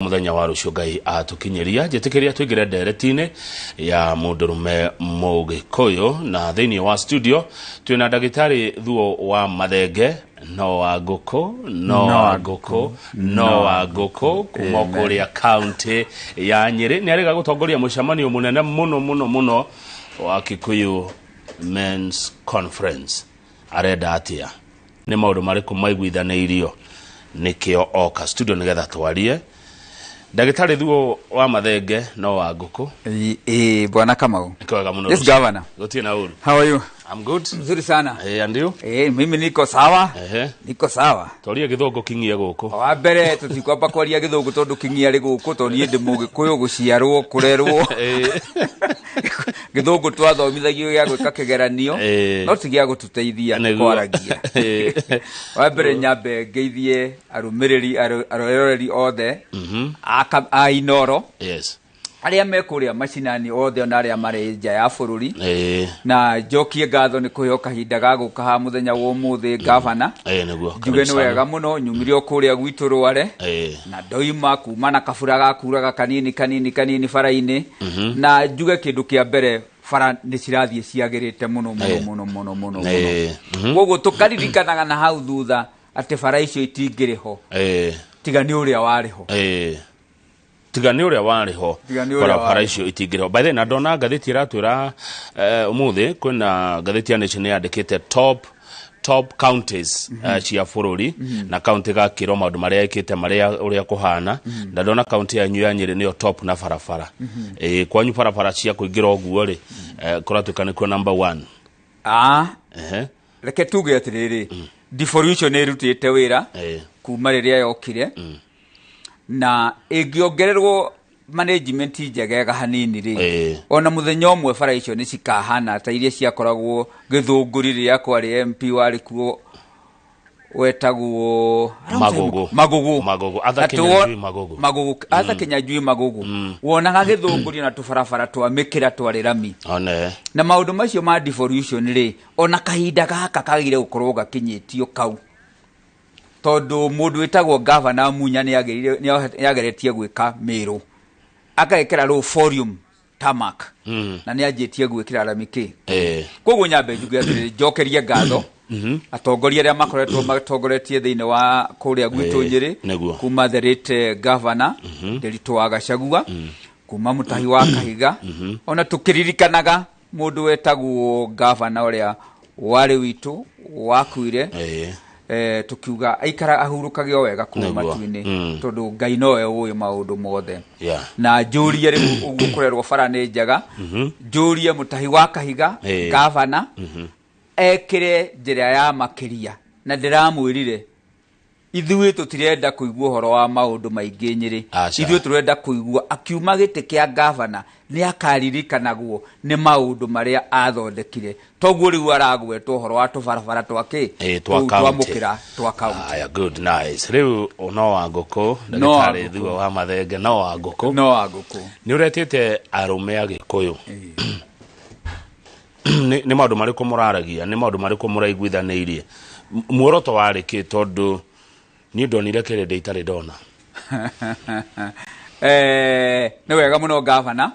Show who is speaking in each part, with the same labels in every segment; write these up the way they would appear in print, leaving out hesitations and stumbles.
Speaker 1: Mũthenya wa rũciũ Ngai atũkinyĩria, njĩtĩkĩria tũingĩre ndereti-inĩ ya mũndũrũme Mũgĩkũyũ, na thĩinĩ wa studio twĩna ndagĩtarĩ Thuo wa Mathenge, no wa ngũkũ, no wa ngũkũ, no wa ngũkũ, kuma kũrĩa kaunti ya Nyĩrĩ. Nĩ arĩga gũtongoria mũcemanio mũnene mũno mũno mũno wa Kikuyu Men's Conference. Arenda atĩa? Nĩ maũndũ marĩkũ maiguithanĩirio? Nĩkĩo oka studio nĩgetha twarie. Ndagĩtarĩ Thuo wa Mathenge, no wa ngũkũ.
Speaker 2: Eh, bwana Kamau.
Speaker 1: Nĩ kwega mũno.
Speaker 2: Yes, governor.
Speaker 1: Gũtirĩ na ũru.
Speaker 2: How are you?
Speaker 1: I'm good.
Speaker 2: Mzuri sana.
Speaker 1: Eh, and you?
Speaker 2: Eh, mimi niko sawa.
Speaker 1: Ehe.
Speaker 2: Niko sawa.
Speaker 1: Twarie gĩthũngũ king'ie gũkũ.
Speaker 2: Wa mbere tũtikwamba kwaria gĩthũngũ tondũ king'ia arĩ gũkũ, tondũ niĩ ndĩ Mũgĩkũyũ gũciarwo kũrerwo. Gĩthũngũ twathomithagio gĩa gwĩka kĩgeranio, no ti gĩa gũtũteithia kwaragia. Wa mbere nyambe ngeithie arũmĩrĩri, aroreri othe a Inoro. Arĩa me kũrĩa macinani othe, ona arĩa marĩ nja ya bũrũri. Na njokie ngatho nĩ kũheo kahinda ga gũka haha mũthenya wa ũmũthĩ, gavana.
Speaker 1: Nĩguo.
Speaker 2: Njuge nĩ wega mũno, nyumire o kũrĩa gwitũ Rware, na ndoima kuma na kabura gakuraga kanini kanini kanini bara-inĩ. Na njuge kĩndũ kĩa mbere, bara nĩ cirathiĩ ciagĩrĩte mũno mũno mũno mũno mũno mũno. Koguo tũkaririkanaga na hau thutha atĩ bara icio itingĩrĩ ho tiga nĩ ũrĩa warĩ ho.
Speaker 1: Tiga nĩ ũrĩa warĩ ho,
Speaker 2: Tiga nĩ ũrĩa
Speaker 1: barabara
Speaker 2: warĩ.
Speaker 1: icio itingĩrĩ ho. By the way, na ndona ngathĩti ĩratwĩra, ũmũthĩ kwĩna ngathĩti ya Nation yandĩkĩte top counties cia bũrũri, na county gakĩrwo maũndũ marĩa ĩkĩte, marĩa ũrĩa kũhana. Na ndona county yanyu ya Nyĩrĩ nĩyo top na barabara. Kwanyu barabara cia kũingĩra ũguo rĩ, kũratuĩka nĩkuo number one.
Speaker 2: Ah,
Speaker 1: Ehe.
Speaker 2: Reke tuge atĩrĩrĩ, devolution nĩ ĩrutĩte wĩra kuma rĩrĩa yokire, na ĩngĩongererwo management njegega hanini rĩ, ona mũthenya ũmwe bara icio nĩ cikahana ta iria ciakoragwo Gĩthũngũri rĩrĩa kwarĩ MP warĩ kuo wetagwo
Speaker 1: Magogo.
Speaker 2: Magogo.
Speaker 1: Magogo. Arthur
Speaker 2: Na
Speaker 1: Kinyanjui Magogo.
Speaker 2: Magogo, Arthur Kinyanjui Magogo. Wonaga Gĩthũngũri na tũbarabara twa mĩkĩra twarĩ rami.
Speaker 1: One.
Speaker 2: Na maũndũ macio ma devolution rĩ, ona kahinda gaka kagire gũkorwo gakinyĩtio kau, tondũ mũndũ wĩtagwo gavana Munya nĩ ageretie gwĩka Mĩrũ, agekĩra rũu volume tarmac, na nĩ anjĩtie gwĩkĩra rami kĩ. Koguo nyambe njuge atĩrĩrĩ, njokerie ngatho atongoria arĩa makoretwo matongoretie thĩinĩ wa kũrĩa gwitũ Nyĩrĩ, kuma the late governor Nderitu wa Gachagua, kuma Mũtahi wa Kahiga, ona tũkĩririkanaga mũndũ wetagwo gavana ũrĩa warĩ witũ wakuire, tukiuga aikara ahurũkage o wega kũu matu-inĩ, tondũ Ngai nowe ũĩ maũndũ mothe. Na njũrie rĩu ũguo kũrerwo bara nĩ njega, njũrie Mũtahi wa Kahiga, gavana, ekĩre njĩra ya makĩria. Na ndĩramwĩrire ithuĩ tũtirenda kũigua ũhoro wa maũndũ maingĩ Nyĩrĩ.
Speaker 1: Aca.
Speaker 2: Ithuĩ tũrenda kũigua akiuma gĩtĩ kĩa gavana nĩ akaririkanagwo nĩ maũndũ marĩa athondekire. Toguo rĩu aragwetwo ũhoro wa tũbarabara twa kĩ,
Speaker 1: twa
Speaker 2: tũu
Speaker 1: county.
Speaker 2: Twamũkĩra twa county.
Speaker 1: Aya, good, nice. Rĩu no wa ngũkũ,
Speaker 2: No wa
Speaker 1: ndagĩtarĩ
Speaker 2: ngũkũ.
Speaker 1: Thuo wa Mathenge, no wa ngũkũ.
Speaker 2: No wa ngũkũ.
Speaker 1: Nĩ ũretĩte arũme a Gĩkũyũ. Nĩ maũndũ marĩkũ mũraragia? Nĩ maũndũ marĩkũ mũraiguithanĩirie? Muoroto warĩ kĩ? Tondũ niĩ ndonire kĩrĩndĩ itarĩ ndona.
Speaker 2: Nĩ wega mũno, gavana.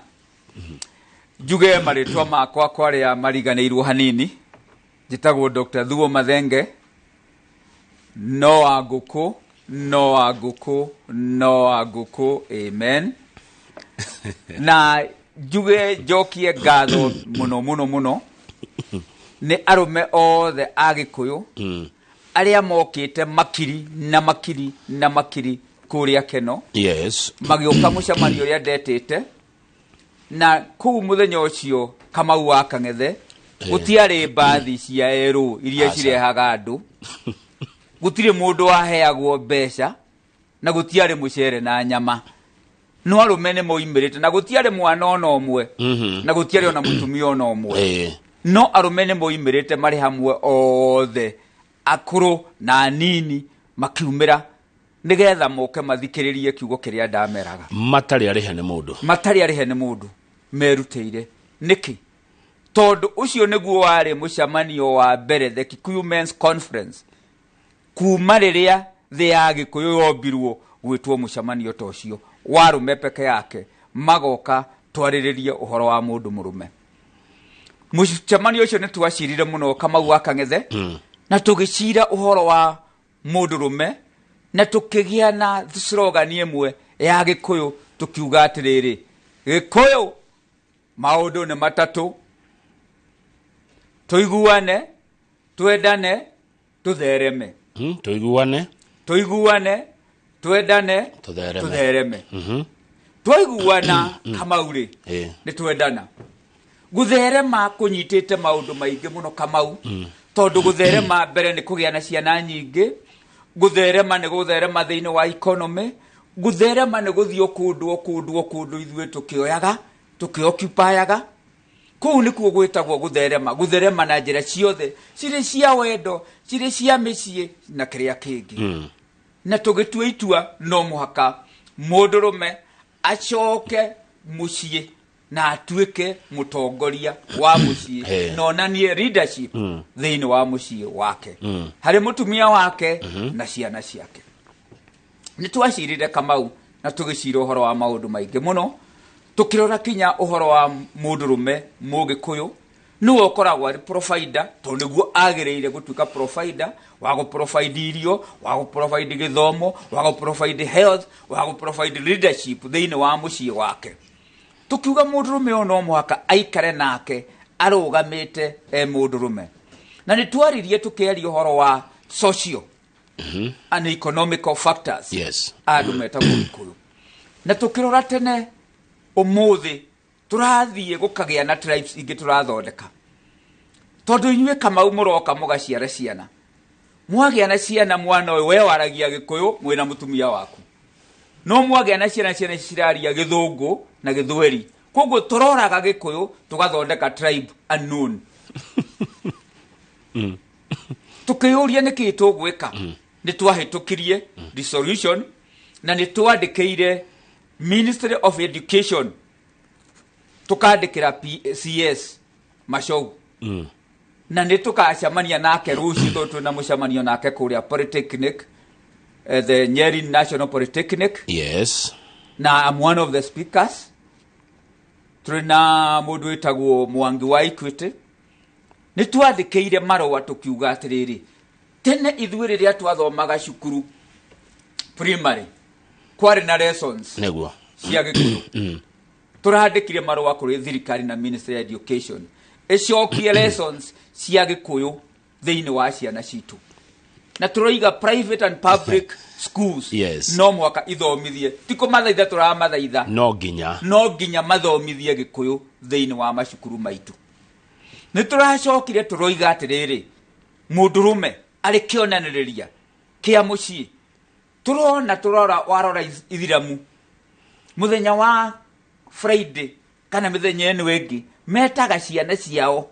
Speaker 2: Njuge marĩtwa makwa kwarĩa mariganĩirwo hanini, njĩtagwo Dr. Thuo Mathenge, no wa ngũkũ, no wa ngũkũ, no wa ngũkũ, amen. Na njuge njokie ngatho mũno mũno mũno nĩ arũme othe a Gĩkũyũ arĩa mokĩte makiri na makiri na makiri kũrĩa Keno, magĩũka mũcemanio ũrĩa ndetĩte. Na kũu mũthenya ũcio, Kamau wa Kang'ethe, gũtiarĩ mbathi cia erũ iria
Speaker 1: Aca.
Speaker 2: cirehaga andũ, gũtirĩ mũndũ waheagwo mbeca, na gũtiarĩ mũcere na nyama, no arũme nĩ moimĩrĩte, na gũtiarĩ mwana ona ũmwe, na gũtiarĩ ona mũtumia ona ũmwe, no arũme nĩ moimĩrĩte marĩ hamwe othe, akũrũ na anini, makiumĩra nĩgetha moke mathikĩrĩrie kiugo kĩrĩa ndameraga.
Speaker 1: Matarĩ arĩhe nĩ mũndũ.
Speaker 2: Matarĩ arĩhe nĩ mũndũ, merutĩire. Nĩkĩ? Tondũ ũcio nĩguo warĩ mũcemanio wa mbere, the Kikuyu Men's Conference, kuma rĩrĩa thĩ ya Gĩkũyũ yombirwo gwĩtwo mũcemanio ta ũcio wa arũme peke yake, magoka twarĩrĩrie ũhoro wa mũndũ mũrũme. Mũcemanio ũcio nĩ twacirire mũno, Kamau wa Kang'ethe, na tũgĩcira ũhoro wa mũndũrũme, na tũkĩgĩa na slogan ĩmwe ya Gĩkũyũ, tũkiuga atĩrĩrĩ, Gĩkũyũ maũndũ nĩ matatũ: tũiguane, twendane, tũthereme.
Speaker 1: Tũiguane.
Speaker 2: Tũiguane, twendane,
Speaker 1: tũthereme.
Speaker 2: Tũthereme. Twaiguana, Kamau rĩ, nĩ twendana. Gũtherema kũnyitĩte maũndũ maingĩ mũno, Kamau, tondũ gũtherema mbere nĩ kũgĩa na ciana nyingĩ, gũtherema nĩ gũtherema thĩinĩ wa economy, gũtherema nĩ gũthiĩ o kũndũ o kũndũ o kũndũ ithuĩ tũkĩoyaga, tũkĩoccupyaga. Kũu nĩkuo gwĩtagwo gũtherema, gũtherema na njĩra ciothe, cirĩ cia wendo, cirĩ cia mĩciĩ na kĩrĩa kĩngĩ. Na tũgĩtua itua no mũhaka mũndũrũme acoke mũciĩ na atuĩke mũtongoria wa mũciĩ na onanie leadership thĩinĩ wa mũciĩ wake, harĩ mũtumia wake na ciana ciake. Nĩ twacirire, Kamau, na tũgĩcira ũhoro wa maũndũ maingĩ mũno, tũkĩrora kinya ũhoro wa mũndũrũme mũgĩkũyũ nĩwe ũkoragwo arĩ provider, tondũ nĩguo agĩrĩire gũtuĩka provider wa gũ provide irio, wa gũ provide gĩthomo, wa gũ provide health, wa gũ provide leadership thĩinĩ wa mũciĩ wake. Tũkiuga mũndũrũme ũyũ no mũhaka aikare nake arũgamĩte e mũndũrũme. Na nĩ twaririe, tũkĩaria ũhoro wa social and economical factors andũ metagwo Gĩkũyũ, na tũkĩrora tene ũmũthĩ tũrathiĩ gũkagĩa na tribes ingĩ tũrathondeka, tondũ inyuĩ, Kamau, mũroka mũgaciara ciana, mwagĩa na ciana, mwana ũyũ we waragia Gĩkũyũ mwĩna mũtumia waku, no mwagĩa na ciana, ciana ici ciraria Gĩthũngũ na Gĩthweri. Koguo tũroraga Gĩkũyũ tũgathondeka tribe unknown. Tũkĩyũria nĩkĩ tũgwĩka. Nĩ twahĩtũkirie resolution na nĩ twandĩkĩire Ministry of Education, tũkandĩkĩra CS Macou, na nĩ tũkacemania nake rũciũ, tondũ twĩna mũcemanio nake kũrĩa Polytechnic, the Nyeri National Polytechnic. Na I'm one of the speakers. Tũrĩ na mũndũ wĩtagwo Mwangi wa Equity. Nĩ twandĩkĩire marũa tũkiuga atĩrĩrĩ, tene ithuĩ rĩrĩa twathomaga cukuru primary kwarĩ na lessons cia Gĩkũyũ. Tũrandĩkire marũa kũrĩ thirikari na Ministry of Education ĩcokie lessons cia Gĩkũyũ thĩinĩ wa ciana citũ, na tũroiga private and public schools no mũhaka ithomithie, ti kũmathaitha tũramathaitha.
Speaker 1: No nginya.
Speaker 2: No nginya mathomithie Gĩkũyũ thĩinĩ wa macukuru maitũ. Nĩ tũracokire tũroiga atĩrĩrĩ, mũndũrũme arĩ kĩonanĩrĩria kĩa mũciĩ. Tũrona tũrora warora ithiramu mũthenya wa Friday kana mĩthenya ĩno ĩngĩ, metaga ciana ciao,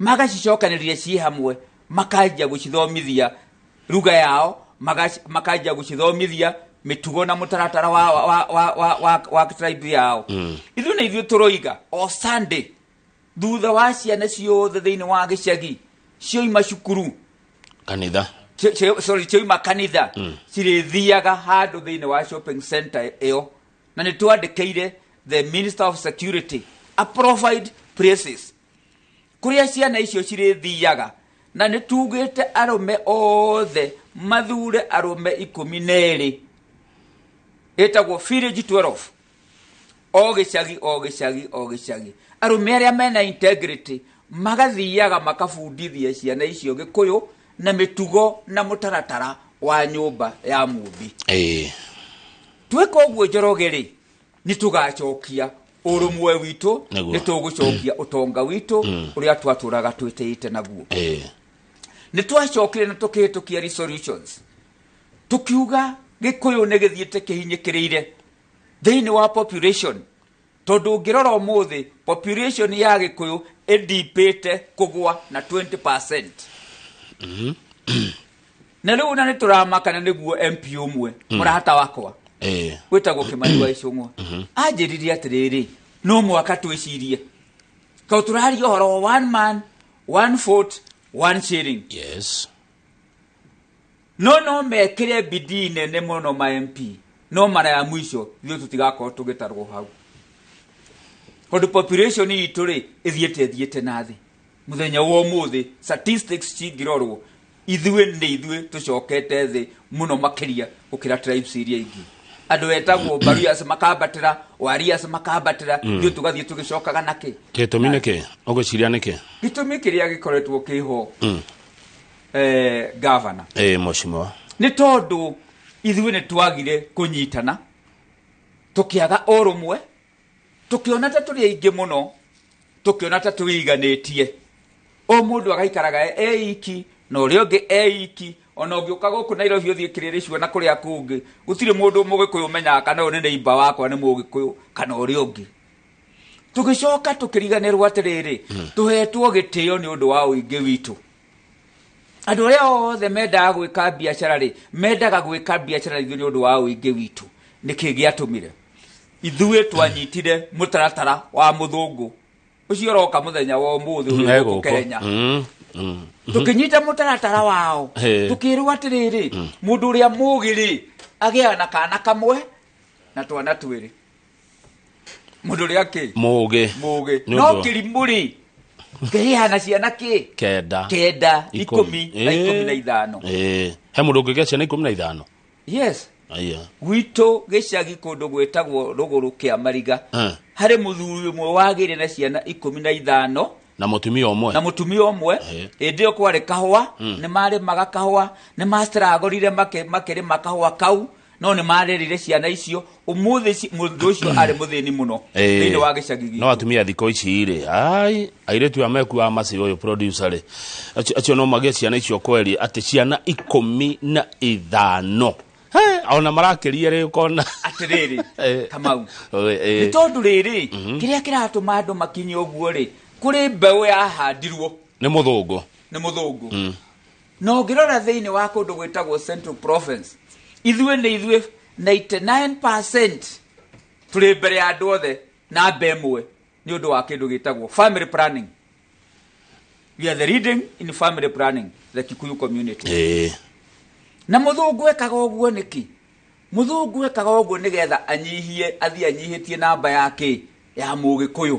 Speaker 2: magacicokanĩrĩria ciĩ hamwe, makanjia gũcithomithia ruga yao, makanjia gũcithomithia mĩtugo na mũtaratara wa tribe yao. Ithuĩ na ithuĩ tũroiga o Sunday, thutha wa ciana ciothe thĩinĩ wa gĩcagi cioima cukuru,
Speaker 1: kanitha,
Speaker 2: sorry, cioima kanitha, cirĩthiaga handũ thĩinĩ wa shopping center ĩyo. Na nĩ twandĩkĩire the Minister of Security a provide places kũrĩa ciana icio cirĩthiaga, na nĩ tugĩte arũme othe mathure arũme 12, ĩtagwo village 12, o gĩcagi o gĩcagi o gĩcagi, arũme arĩa mena integrity magathiaga makabundithia ciana icio Gĩkũyũ na mĩtugo na mũtaratara wa nyũmba ya Mũmbi. Twĩka ũguo, Njoroge, rĩ, nĩ tũgacokia ũrũmwe witũ, nĩ tũgũcokia ũtonga witũ ũrĩa twatũraga twĩtĩite naguo. Nĩ twacokire na tũkĩhĩtũkia resolutions, tukiuga Gĩkũyũ nĩ gĩthiĩte kĩhinyĩkĩrĩire thĩinĩ wa population, tondũ ũngĩrora ũmũthĩ population ya Gĩkũyũ ĩndipĩte kũgwa na 20%. Na rĩu na nĩ tũramakana nĩguo MP ũmwe mũrata wakwa wĩtagwo Kĩmani wa Icũng'wa anjĩrire atĩrĩrĩ, no mwaka twĩcirie tondũ tũraria ũhoro wa one man, one vote, one shilling. No mekĩre bidii nene mũno ma MP. No mara ya mwisho ithuĩ tũtigakorwo tũgĩtarwo hau, tondũ population itũ rĩ ĩthiĩte na thĩ. Mũthenya wa ũmũthĩ statistics cingĩrorwo, ithuĩ nĩ ithuĩ tũcokete thĩ mũno makĩria gũkĩra tribes iria ingĩ. Andũ etagwo Baruas makambatĩra, Warias makambatĩra, ithuĩ tũgathiĩ tũgĩcokaga nakĩ.
Speaker 1: Gĩtũmi nĩkĩ ũgwĩciria nĩkĩ?
Speaker 2: Gĩtũmi kĩrĩa gĩkoretwo kĩho, governor,
Speaker 1: Ĩ, mheshimiwa,
Speaker 2: nĩ tondũ ithuĩ nĩ twagire kũnyitana, tũkĩaga ũrũmwe, tũkĩona ta tũrĩ aingĩ mũno, tũkĩona ta twĩiganĩtie, o mũndũ agaikaraga e iki na ũrĩa ũngĩ e iki. Ona ũngĩũka gũkũ Nairobi, ũthiĩ Kĩrĩrĩcua na kũrĩa kũngĩ, gũtirĩ mũndũ mũgĩkũyũ ũmenyaga kana ũyũ nĩ neighbor wakwa nĩ mũgĩkũyũ kana ũrĩa ũngĩ. Tũgĩcoka tũkĩriganĩrwo atĩrĩrĩ, tũhetwo gĩtĩo nĩ ũndũ wa ũingĩ witũ. Andũ arĩa othe mendaga gwĩka biacara rĩ, mendaga gwĩka biacara ithuĩ nĩ ũndũ wa ũingĩ witũ. Nĩkĩ gĩatũmire ithuĩ twanyitire mũtaratara wa mũthũngũ ũcio ũroka mũthenya wa ũmũthĩ ũrĩ gũkũ Kenya? Tũkĩnyita mũtaratara wao, tũkĩrwo atĩrĩrĩ, mũndũ ũrĩa mũgĩ rĩ agĩaga na kana kamwe na twana twĩrĩ. Mũndũ ũrĩa kĩ
Speaker 1: Mũgĩ.
Speaker 2: Mũgĩ.
Speaker 1: Nĩ
Speaker 2: No
Speaker 1: ũndũ-
Speaker 2: kĩrimũ rĩ kĩgĩaga na ciana kĩ?
Speaker 1: 9.
Speaker 2: 9, 10 na 15.
Speaker 1: Ĩ, he mũndũ ũngĩgĩa ciana 15?
Speaker 2: Yes.
Speaker 1: Aya.
Speaker 2: Gwitũ gĩcagi kũndũ gwĩtagwo Rũgũrũ kĩa Mariga, harĩ mũthuri ũmwe wagĩire na ciana 15.
Speaker 1: Na mũtumia ũmwe.
Speaker 2: Na mũtumia ũmwe. Hĩndĩ ĩyo kwarĩ kahũa, nĩ marĩmaga kahũa, nĩ mastragũrire makĩrĩma kahũa kau, no nĩ marerire ciana icio. Ũmũthĩ mũndũ ũcio arĩ mũthĩni mũno thĩinĩ wa gĩcagi
Speaker 1: No
Speaker 2: gitũ.
Speaker 1: Atumia thikũ ici rĩ, ai, airĩtu aya mekuaga maci ũyũ producer rĩ, acio no magĩe ciana icio kweri, atĩ ciana 15? He, ona marakĩria rĩ, ũkona.
Speaker 2: Atĩrĩrĩ, Kamau,
Speaker 1: Ĩ.
Speaker 2: Nĩ tondũ rĩrĩ, kĩrĩa kĩratũma andũ makinye ũguo rĩ, kũrĩ mbeũ yahandirwo
Speaker 1: Nĩ mũthũngũ.
Speaker 2: Nĩ mũthũngũ. Na ũngĩrora thĩinĩ wa kũndũ gwĩtagwo Central Province, ithuĩ nĩ ithuĩ 99% tũrĩ mbere ya andũ othe namba ĩmwe nĩ ũndũ wa kĩndũ gĩtagwo family planning. We are the leading in family planning, the Kikuyu community. Na mũthũngũ ekaga ũguo nĩkĩ? Mũthũngũ ekaga ũguo nĩgetha anyihie, athiĩ anyihĩtie namba yake ya mũgĩkũyũ.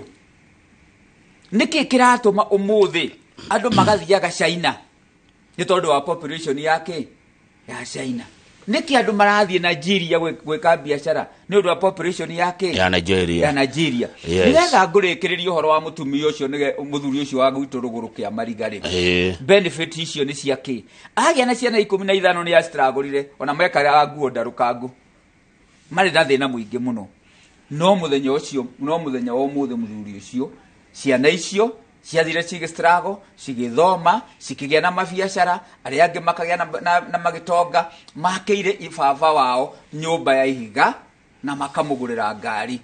Speaker 2: Nĩkĩ kĩratũma ũmũthĩ andũ magathiaga China? Nĩ tondũ wa population yake ya China. Nĩkĩ andũ marathiĩ Nigeria gwĩka biacara? Nĩ ũndũ wa population yake
Speaker 1: Ya Nigeria.
Speaker 2: Ya Nigeria. Nĩgetha ngũrĩkĩrĩrie ũhoro wa mũtumia ũcio, mũthuri ũcio wa gwitũ Rũgũrũ kĩa Mariga rĩ, benefit icio nĩ cia kĩ? Agĩa na ciana 15, nĩ astragũrire, ona mekaraga nguo ndarũkangu, marĩ na thĩna mũingĩ mũno. No mũthenya ũcio, no mũthenya wa ũmũthĩ, mũthuri ũcio, ciana icio ciathire cigĩstrago, cigĩthoma, cikĩgĩa na mabiacara, arĩa angĩ makagĩa na magĩtonga, makĩire ibaba wao nyũmba ya ihiga na makamũgũrĩra ngari.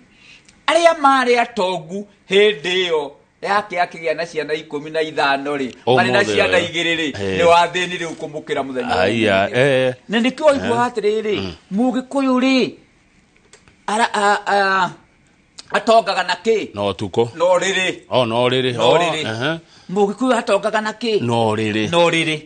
Speaker 2: Arĩa marĩ atongu hĩndĩ ĩyo yake akĩgĩa na ciana 15 rĩ, marĩ na
Speaker 1: Ũmũthĩ
Speaker 2: ciana
Speaker 1: ũyũ.
Speaker 2: 2 rĩ, nĩ wathĩni rĩu kũmũkĩra mũthenya wa
Speaker 1: Aya,
Speaker 2: ũmũthĩ. Na nĩkĩo waiguaga atĩrĩrĩ, mũgĩkũyũ rĩ atongaga na kĩ?
Speaker 1: Na ũtukũ.
Speaker 2: No rĩrĩ.
Speaker 1: O no rĩrĩ.
Speaker 2: No rĩrĩ. Mũgĩkũyũ atongaga na kĩ?
Speaker 1: No rĩrĩ.
Speaker 2: No rĩrĩ.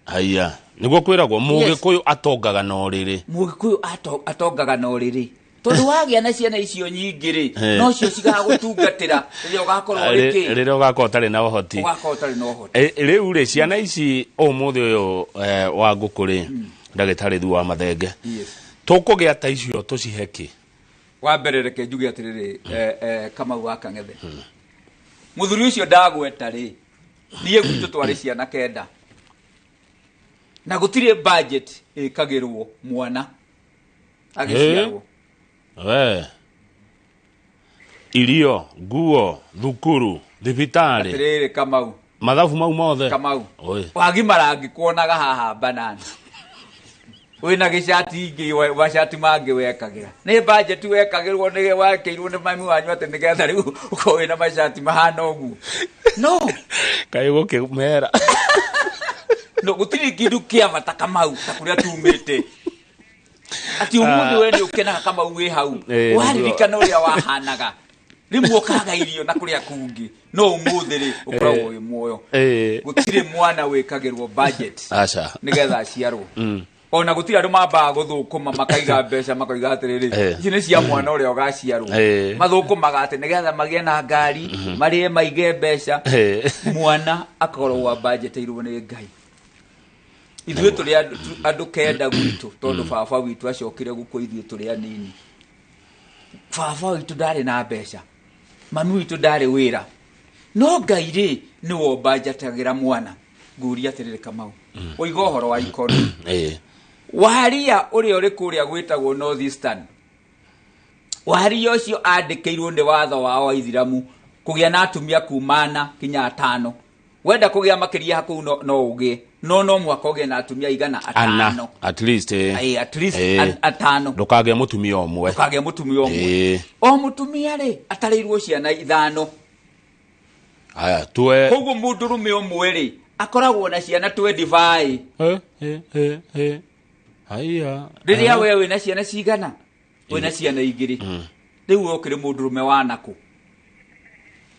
Speaker 1: Aya, nĩguo kwĩragwo mũgĩkũyũ atongaga na ũrĩrĩ.
Speaker 2: Mũgĩkũyũ atongaga na ũrĩrĩ, tondũ wagĩa na ciana icio nyingĩ rĩ, nocio cigagũtungatĩra rĩrĩa ũgakorwo ũrĩ kĩ?
Speaker 1: Rĩrĩa ũgakorwo ũtarĩ na ũhoti.
Speaker 2: Ũgakorwo ũtarĩ na ũhoti.
Speaker 1: Rĩu rĩ, ciana ici ũmũthĩ ũyũ, wa ngũkũ rĩ, ndagĩtarĩ thu wa mathenge, tũkũgĩa ta icio tũcihe kĩ?
Speaker 2: Wa mbere, reke njuge atĩrĩrĩ, Kamau wa Kang'ethe, mũthuri ũcio ndagweta rĩ, niĩ gwitũ twarĩ ciana 9 na gũtirĩ budget ĩkagĩrwo mwana agĩciarwo.
Speaker 1: We irio, nguo, thukuru, thibitarĩ.
Speaker 2: Atĩrĩrĩ, Kamau.
Speaker 1: Mathabu mau mothe.
Speaker 2: Kamau.
Speaker 1: Oi.
Speaker 2: Wagimara ngĩkuonaga haha banana wĩna gĩcati ingĩ, macati mangĩ wekagĩra nĩ budget wekagĩrwo, nĩ wekĩirwo nĩ mami wanyu atĩ nĩgetha rĩu ũkorwo wĩna macati mahana ũguo, no
Speaker 1: Kaĩ gũkĩmera.
Speaker 2: No gũtirĩ kĩndũ kĩa bata, Kamau, ta kũrĩa tumĩte, atĩ ũmũthĩ we nĩ ũkenaga, Kamau, wĩ hau, waririkana ũrĩa wahanaga, rĩmwe ũkaga irio na kũrĩa kũngĩ, no ũmũthĩ rĩ ũkoragwo wĩ muoyo. Gũtirĩ mwana wĩkagĩrwo budget
Speaker 1: Aca.
Speaker 2: nĩgetha aciarwo. Ona gũtirĩ andũ mambaga gũthũkũma makaiga mbeca makoiga atĩrĩrĩ, ici nĩ cia mwana ũrĩa ũgaciarwo. Mathũkũmaga atĩ nĩgetha magĩe na ngari, marĩe, maige mbeca. Mwana akoragwo ambanjĩtĩirwo nĩ Ngai. Ithuĩ tũrĩ andũ 9 gwitũ, tondũ baba witũ acokire gũkua ithuĩ tũrĩ anini. Baba witũ ndarĩ na mbeca, mami witũ ndarĩ wĩra, no Ngai rĩ, nĩwe ũmbanjatagĩra mwana. Ngũria atĩrĩrĩ, Kamau, ũiga ũhoro wa economy. Waria ũrĩa ũrĩ kũrĩa gwĩtagwo North Eastern, waria ũcio andĩkĩirwo nĩ watho wao wa Ithiramu kũgĩa na atumia kuma 4 kinya 5. Wenda kũgĩa makĩria kũu no ũgĩe, no mũhaka ũgĩe na atumia igana?
Speaker 1: Ana.
Speaker 2: 5.
Speaker 1: At least.
Speaker 2: Aye, at least 5.
Speaker 1: Ndũkagĩe mũtumia ũmwe.
Speaker 2: Ndũkagĩe mũtumia ũmwe. O mũtumia rĩ, atarĩirwo ciana 5.
Speaker 1: Aya tuwe.
Speaker 2: Koguo mũndũrũme ũmwe rĩ, akoragwo na ciana 25.
Speaker 1: Haya.
Speaker 2: Rĩrĩa we wĩna ciana cigana? Wĩna ciana 2. Rĩu ũkĩrĩ mũndũrũme wa nakũ?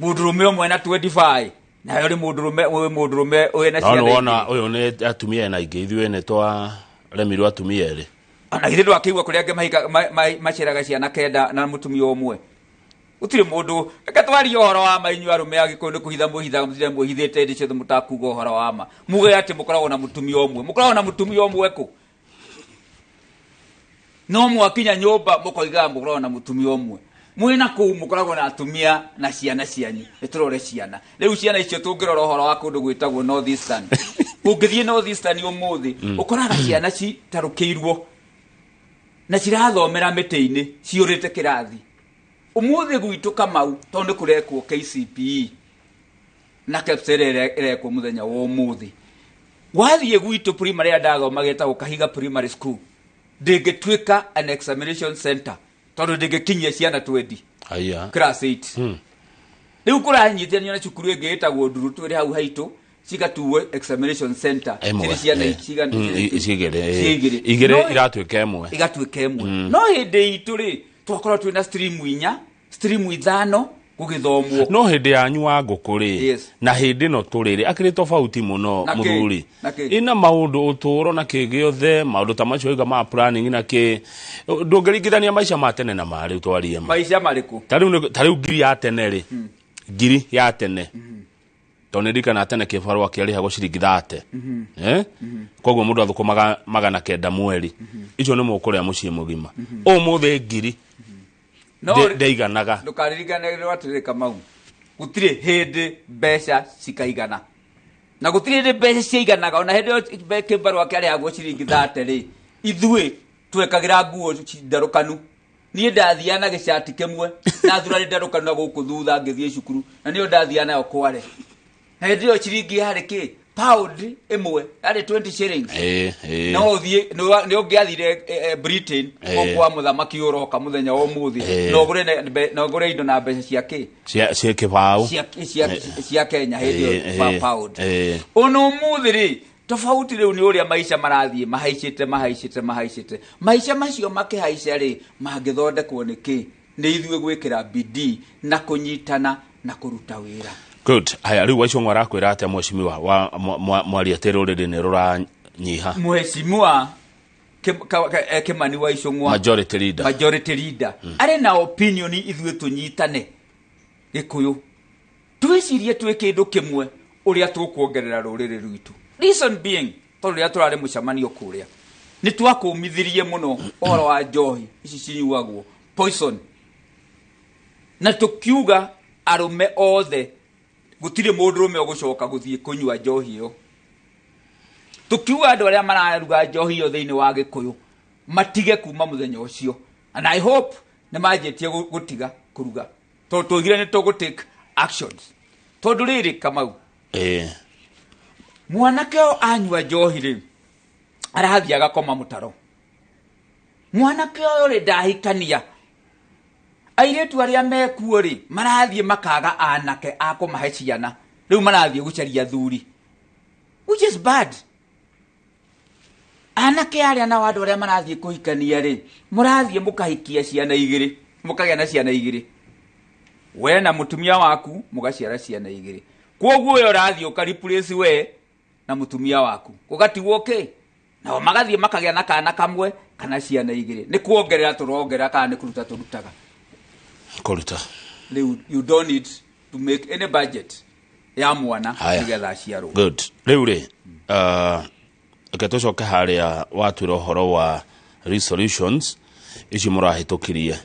Speaker 2: Mũndũrũme ũmwe na 25, nawe ũrĩ mũndũrũme, wĩ mũndũrũme wĩna
Speaker 1: No
Speaker 2: ciana
Speaker 1: nĩwona
Speaker 2: 2.
Speaker 1: Ũyũ nĩ atumia ena aingĩ, ithuĩ nĩ twaremirwo atumia 2.
Speaker 2: Ona githĩ ndwakĩigua kũrĩa angĩ mahika maceraga ciana 9 na mũtumia ũmwe? Gũtirĩ mũndũ. Reke twarie ũhoro wa ma. Inyuĩ arũme a Gĩkũyũ nĩ kũhitha mwĩhithaga, mũtinde mwĩhithĩte hĩndĩ ciothe, mũtakuga ũhoro wa ma. Muge atĩ mũkoragwo na mũtumia ũmwe. Mũkoragwo na mũtumia ũmwe kũ? No mwakinya nyũmba mũkoigaga mũkoragwo na mũtumia ũmwe. Mwĩna kũu mũkoragwo na atumia na ciana cianyu. Nĩ tũrore ciana rĩu. Ciana icio, tũngĩrora ũhoro wa kũndũ gwĩtagwo North Eastern, ũngĩthiĩ North Eastern ũmũthĩ, ũkoraga ciana citarũkĩirwo na cirathomera mĩtĩ-inĩ, ciũrĩte kĩrathi. Ũmũthĩ gwitũ, Kamau, tondũ nĩ kũrekwo KCPE na KEPSA ĩrĩa ĩrekwo mũthenya wa ũmũthĩ, wathiĩ gwitũ primary ĩrĩa ndathoma getagwo Kahiga Primary School, ndĩngĩtuĩka an examination center tondũ ndĩngĩkinyia ciana 20
Speaker 1: Haya.
Speaker 2: class 8. Rĩu kũranyitithanio na cukuru ĩngĩ ĩtagwo Nduru, twĩrĩ hau haitũ, cigatuo examination center.
Speaker 1: Ĩmwe.
Speaker 2: Cirĩ ciana cigana?
Speaker 1: Cigĩrĩ.
Speaker 2: Ciĩ 2.
Speaker 1: 2 iratuĩka 1.
Speaker 2: Igatuĩka 1. No hĩndĩ itũ rĩ, twakorwo twĩna stream 4, stream 5 gũgĩthomwo.
Speaker 1: No hĩndĩ yanyu wa ngũkũ rĩ, na hĩndĩ ĩno tũrĩ rĩ, akĩrĩ tofauti mũno.
Speaker 2: Na kĩ?
Speaker 1: Mũthuri.
Speaker 2: Na kĩ?
Speaker 1: Ĩna maũndũ ũtũũro na kĩ gĩothe, maũndũ ta macio oiga ma planning na kĩ, ndũngĩringithania maica ma tene na ma rĩu, twarie ma.
Speaker 2: Maica marĩkũ?
Speaker 1: Ta rĩu ngiri ya tene rĩ, ngiri ya tene, tondũ nĩ ndirikana tene kĩbarũa kĩarĩhagwo ciringi 30. Eh? Koguo mũndũ athũkũmaga 900 mweri, icio nĩ mũkũrĩa mũciĩ mũgima. Ũmũthĩ ngiri
Speaker 2: No
Speaker 1: ndĩiganaga.
Speaker 2: Ndũkaririkanĩrwo atĩrĩrĩ, Kamau, gũtirĩ hĩndĩ mbeca cikaigana, na gũtirĩ hĩndĩ mbeca ciaiganaga. Ona hĩndĩ ĩyo kĩbarũa kĩarĩhagwo ciringi 30 rĩ, ithuĩ twekagĩra nguo ndarũkanu. Niĩ ndathiaga na gĩcati kĩmwe na thurarĩ ndarũkanu na gũkũ thutha ngĩthiĩ cukuru, na nĩyo ndathiaga nayo kware. Na hĩndĩ ĩyo ciringi yarĩ kĩ? Pound 1 yarĩ 20 shillings.
Speaker 1: Ĩĩ, ĩĩ.
Speaker 2: No ũthiĩ, nĩ ũngĩathire Britain kwa mũthamaki ũroka mũthenya wa ũmũthĩ, na ũgũre indo na mbeca cia kĩ?
Speaker 1: Cia kĩbaũ.
Speaker 2: Cia Kenya hĩndĩ ĩyo pound. Ona ũmũthĩ rĩ, tofauti rĩu nĩ ũrĩa maica marathiĩ mahaicĩte, mahaicĩte, mahaicĩte. Maica macio makĩhaica rĩ, mangĩthondekwo nĩ kĩ? Nĩ ithuĩ gwĩkĩra bidii na kũnyitana na kũruta wĩra.
Speaker 1: Good. Haya, rĩu Waicũng'wa arakwĩra atĩa, mheshimiwa wa mwaria atĩ rũrĩrĩ nĩ rũranyiha?
Speaker 2: Mheshimiwa Kimani wa Icũng'wa,
Speaker 1: majority leader,
Speaker 2: majority leader, arĩ na opinion ithuĩ tũnyitane Gĩkũyũ, twĩcirie twĩ kĩndũ kĩmwe ũrĩa tũkuongerera rũrĩrĩ rwitũ. Reason being, tondũ rĩrĩa tũrarĩ mũcemanio kũrĩa, nĩ twakũmithirie mũno ũhoro wa njohi ici cinyuagwo poison, na tũkiuga arũme othe, gũtirĩ mũndũrũme ũgũcoka gũthiĩ kũnyua njohi ĩyo. Tũkiuga andũ arĩa mararuga njohi ĩyo thĩinĩ wa Gĩkũyũ matige kuma mũthenya ũcio, and I hope nĩ manjĩtie gũtiga kũruga, tondũ tũigire nĩ tũgũ take actions. Tondũ rĩrĩ, Kamau, mwanake ũyũ anyua njohi rĩ, arathiĩ agakoma mũtaro. Mwanake ũyũ rĩ, ndahikania. Airĩtu arĩa mekuo rĩ, marathiĩ makaga anake a kũmahe ciana. Rĩu marathiĩ gũcaria athuri, which is bad. Anake arĩa nao andũ arĩa marathiĩ kũhikania rĩ, mũrathiĩ mũkahikia ciana 2, mũkagĩa na ciana 2, we na mũtumia waku mũgaciara ciana 2. Koguo we ũrathiĩ ũka replace we na mũtumia waku, gũgatigwo kĩ? Nao magathiĩ makagĩa na kana kamwe kana ciana igĩrĩ. Nĩ kuongerera tũrongerera kana nĩ kũruta tũrutaga?
Speaker 1: Kũruta.
Speaker 2: Rĩu you don't need to make any budget ya mwana
Speaker 1: Haya.
Speaker 2: nĩgetha aciarwo.
Speaker 1: Good. Rĩu rĩ, reke tũcoke harĩa watwĩra ũhoro wa resolutions icio mũrahĩtũkirie.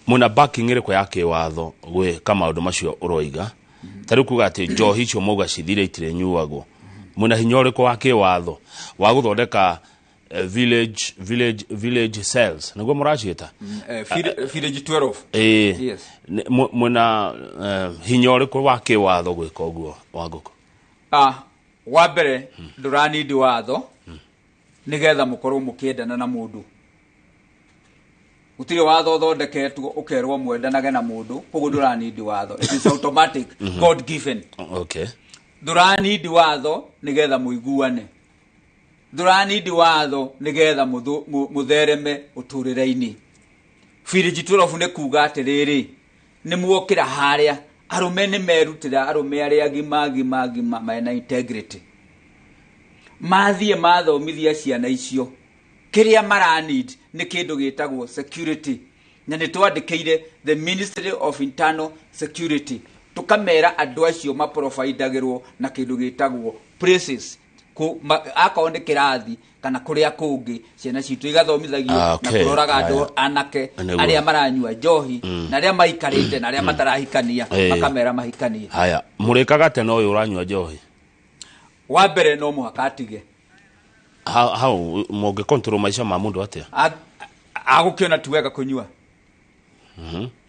Speaker 1: Mwĩna backing ĩrĩkũ ya kĩwatho gwĩka maũndũ macio ũroiga? Ta rĩu kuga atĩ njohi icio mauga cithire itirĩnyuagwo, mwĩna hinya ũrĩkũ wa kĩwatho wa gũthondeka village cells nĩguo mũraciĩta?
Speaker 2: Village 12.
Speaker 1: Ĩĩ.
Speaker 2: Yes.
Speaker 1: Mwĩna hinya ũrĩkũ wa kĩwatho gwĩka ũguo, Wangũkũ?
Speaker 2: Wa mbere, ndũranindi watho nĩgetha mũkorwo mũkĩendana na mũndũ. Gũtirĩ watho ũthondeketwo ũkerwo mwendanage na mũndũ, koguo ndũranindi watho. It is automatic, God given. Ndũranindi watho nĩgetha mũiguane, ndũranindi watho nĩgetha mũthereme ũtũrĩre-inĩ. Village 12 nĩ kuga atĩrĩrĩ, nĩ muokĩra harĩa arũme nĩ merutĩra, arũme arĩa agima agima agima mena integrity, mathiĩ mathomithia ciana icio kĩrĩa maranid nĩ kĩndũ gĩtagwo security. Na nĩ twandĩkĩire the Ministry of Internal Security, tũkamera andũ acio maprovidagĩrwo na kĩndũ gĩtagwo places, akorwo nĩ kĩrathi kana kũrĩa kũngĩ ciana citũ igathomithagio na kũroraga andũ anake arĩa maranyua njohi na arĩa maikarĩte na arĩa matarahikania, makamera mahikanie.
Speaker 1: Haya, mũrĩkaga atĩa na ũyũ ũranyua njohi?
Speaker 2: Wa mbere, no mũhaka atige.
Speaker 1: Hau mũngĩ control maica ma mũndũ atĩa?
Speaker 2: Agũkĩona ti wega kũnyua.